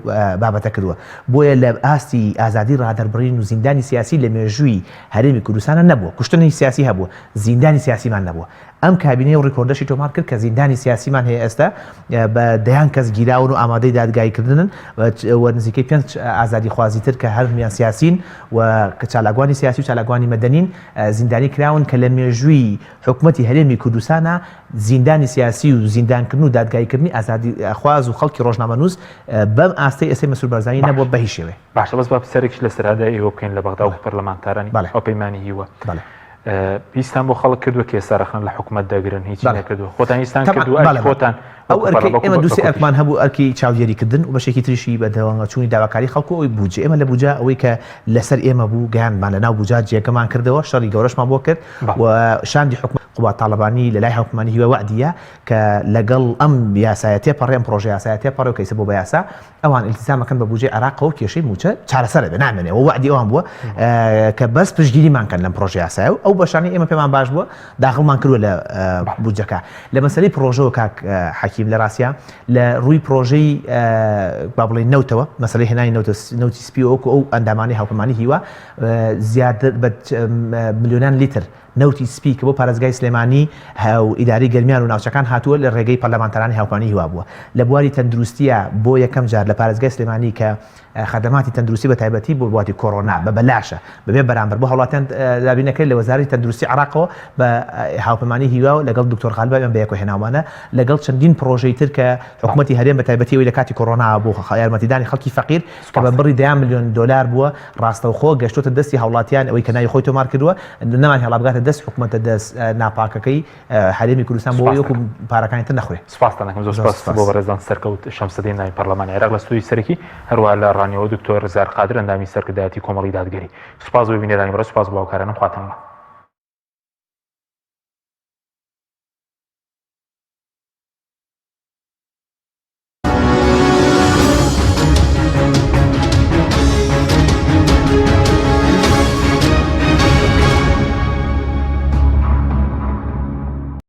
بابەتە کردووە بۆیە لە ئاستی ئازادی ڕادەربڕین و زیندانی سیاسی لە مێژووی هەرێمی کوردستانە نەبووە کوشتنی سیاسی هەبووە زیندانی سیاسیمان نەبووە ئەم کابینەیە و ڕیکۆردەشی تۆمار کرد کە زیندانی سیاسیمان هەیە ئێستا بە دەیان کەس گیراون و ئامادەی دادگاییکردنن و نزیکەی پێنج ئازادیخوازی تر کە هەرهەموویان سیاسین و چالاکوانی سیاسی و چالاکوانی مەدەنین زیندانی کراون کە لە مێژووی حکومەتی هەرێمی کوردستانا زیندانی سیاسی و زیندانکردن و دادگاییکردنی ئازادیخواز و خەڵکی ڕۆژنامەنووس بەم ئاستەی ئێستای مەسرور بارزانی نەبووە بە هیچ شێوەیەک. باشە بەس با پرسیارێکیش لەسەر ئەدای ئێوە بکەین لە بەغدا وەکو پەرلەمانتارانی هاوپەیمانی هیوا. هیچتان بۆ خەڵک کردووە کە ئێستا ڕەخنە لە حکومەت دەگرن هیچی نەکردووە خۆتان هیچتان کردووە ئەرکی خۆتان. ئەو ئەرکەی ئێمە دووسێ ئەرکمان هەبوو ئەرکی چاودێریکردن و بەشێکی تریشی بە دەوەنگەچوونی داواکاری خەڵک و ئەوی بودجە ئێمە لە بودجە ئەوەی کە لەسەر ئێمە بوو گەیاندمان لە ناو بودجە جێگەمان کردەوە شەڕی گەورەشمان بۆ کرد و شاندی حکومەت قوباد تاڵەبانی لە لای هاوپەیمانی هیوا وەعدیە کە لەگەڵ ئەم یاسایە تێپەڕێ ئەم پڕۆژە یاسایە تێپەڕێ و کە ئیسە بۆ بە یاسا ئەوان ئیلتیزام ئەکەن بە بودجەی عێراقەوە و کێشەی مووچە چارەسەر ئەبێ نامێنێ و وەعدی ئەوان بووە کە بەس پشتگیریمان کەن لەم پڕۆژە یاسایە و ئەو بەشانەی ئێمە پێمان باش بووە داخڵمان کردووە لە بودجەکە لە مەسەلەی پڕۆژەوە کاک حەکیم لە ڕاستیا لە ڕووی پڕۆژەی با بڵێین نەوتەوە مەسەلەی هێنانی نەوتە نەوتی سپی وەکو ئەو ئەندامانەی هاوپەیمانی هیوا زیاتر بە ملیۆنان لیتر نەوتی سپی کە بۆ پارێزگای سلێمانی و ئیدارەی گەرمیان و ناوچەکان هاتووە لە ڕێگەی پەرلەمانتارانی هاوپەیمانی هیوا بووە. لە بواری تەندروستییە بۆ یەکەم جار لە پارێزگای سلێمانی کە خەدەماتی تەندروستی بە تایبەتی بۆ بواتی کۆرۆنا بە بەلاشە بەبێ بەرامبەر بۆ هاوڵاتیان دابین دەکرێت لە وەزارەتی تەندروستی عێراقەوە بە هاوپەیمانی هیوا و لەگەڵ دکتۆر غالب ئێمە بەیەکەوە هێناومانە لەگەڵ چەندین پڕۆژەی تر کە حکومەتی هەرێم بە تایبەتی ئەوەی لە کاتی کۆرۆنا بۆ یارمەتیدانی خەڵکی فەقیر کە بە بڕی دەیان ملیۆن دۆلار بووە ڕاستەوخۆ گەشتۆتە دەستی هاوڵاتیان ئەوەی کە ناوی خۆی تۆمار کردووە نەمان هێڵا بگاتە دەست حکومەتە دەست ناپاکەکەی هەرێمی کوردستان بۆ وەکو پارەکانی تر نەخورێ. سپاستان دەکەم زۆر سپاس بۆ بەڕێزان سەرکەوت شەمسەدین ئەندامی پەرلەمانی عێراق لە ستۆدیۆی سەرەکی هەروەها لە ڕانیەوە دکتۆر رزگار قادر ئەندامی سەرکردایەتی کۆمەڵی دادگەری سوپاس بۆ بینەرانی بەڕێز سوپاس بۆ هاوکارانم خواتان لەگەڵ.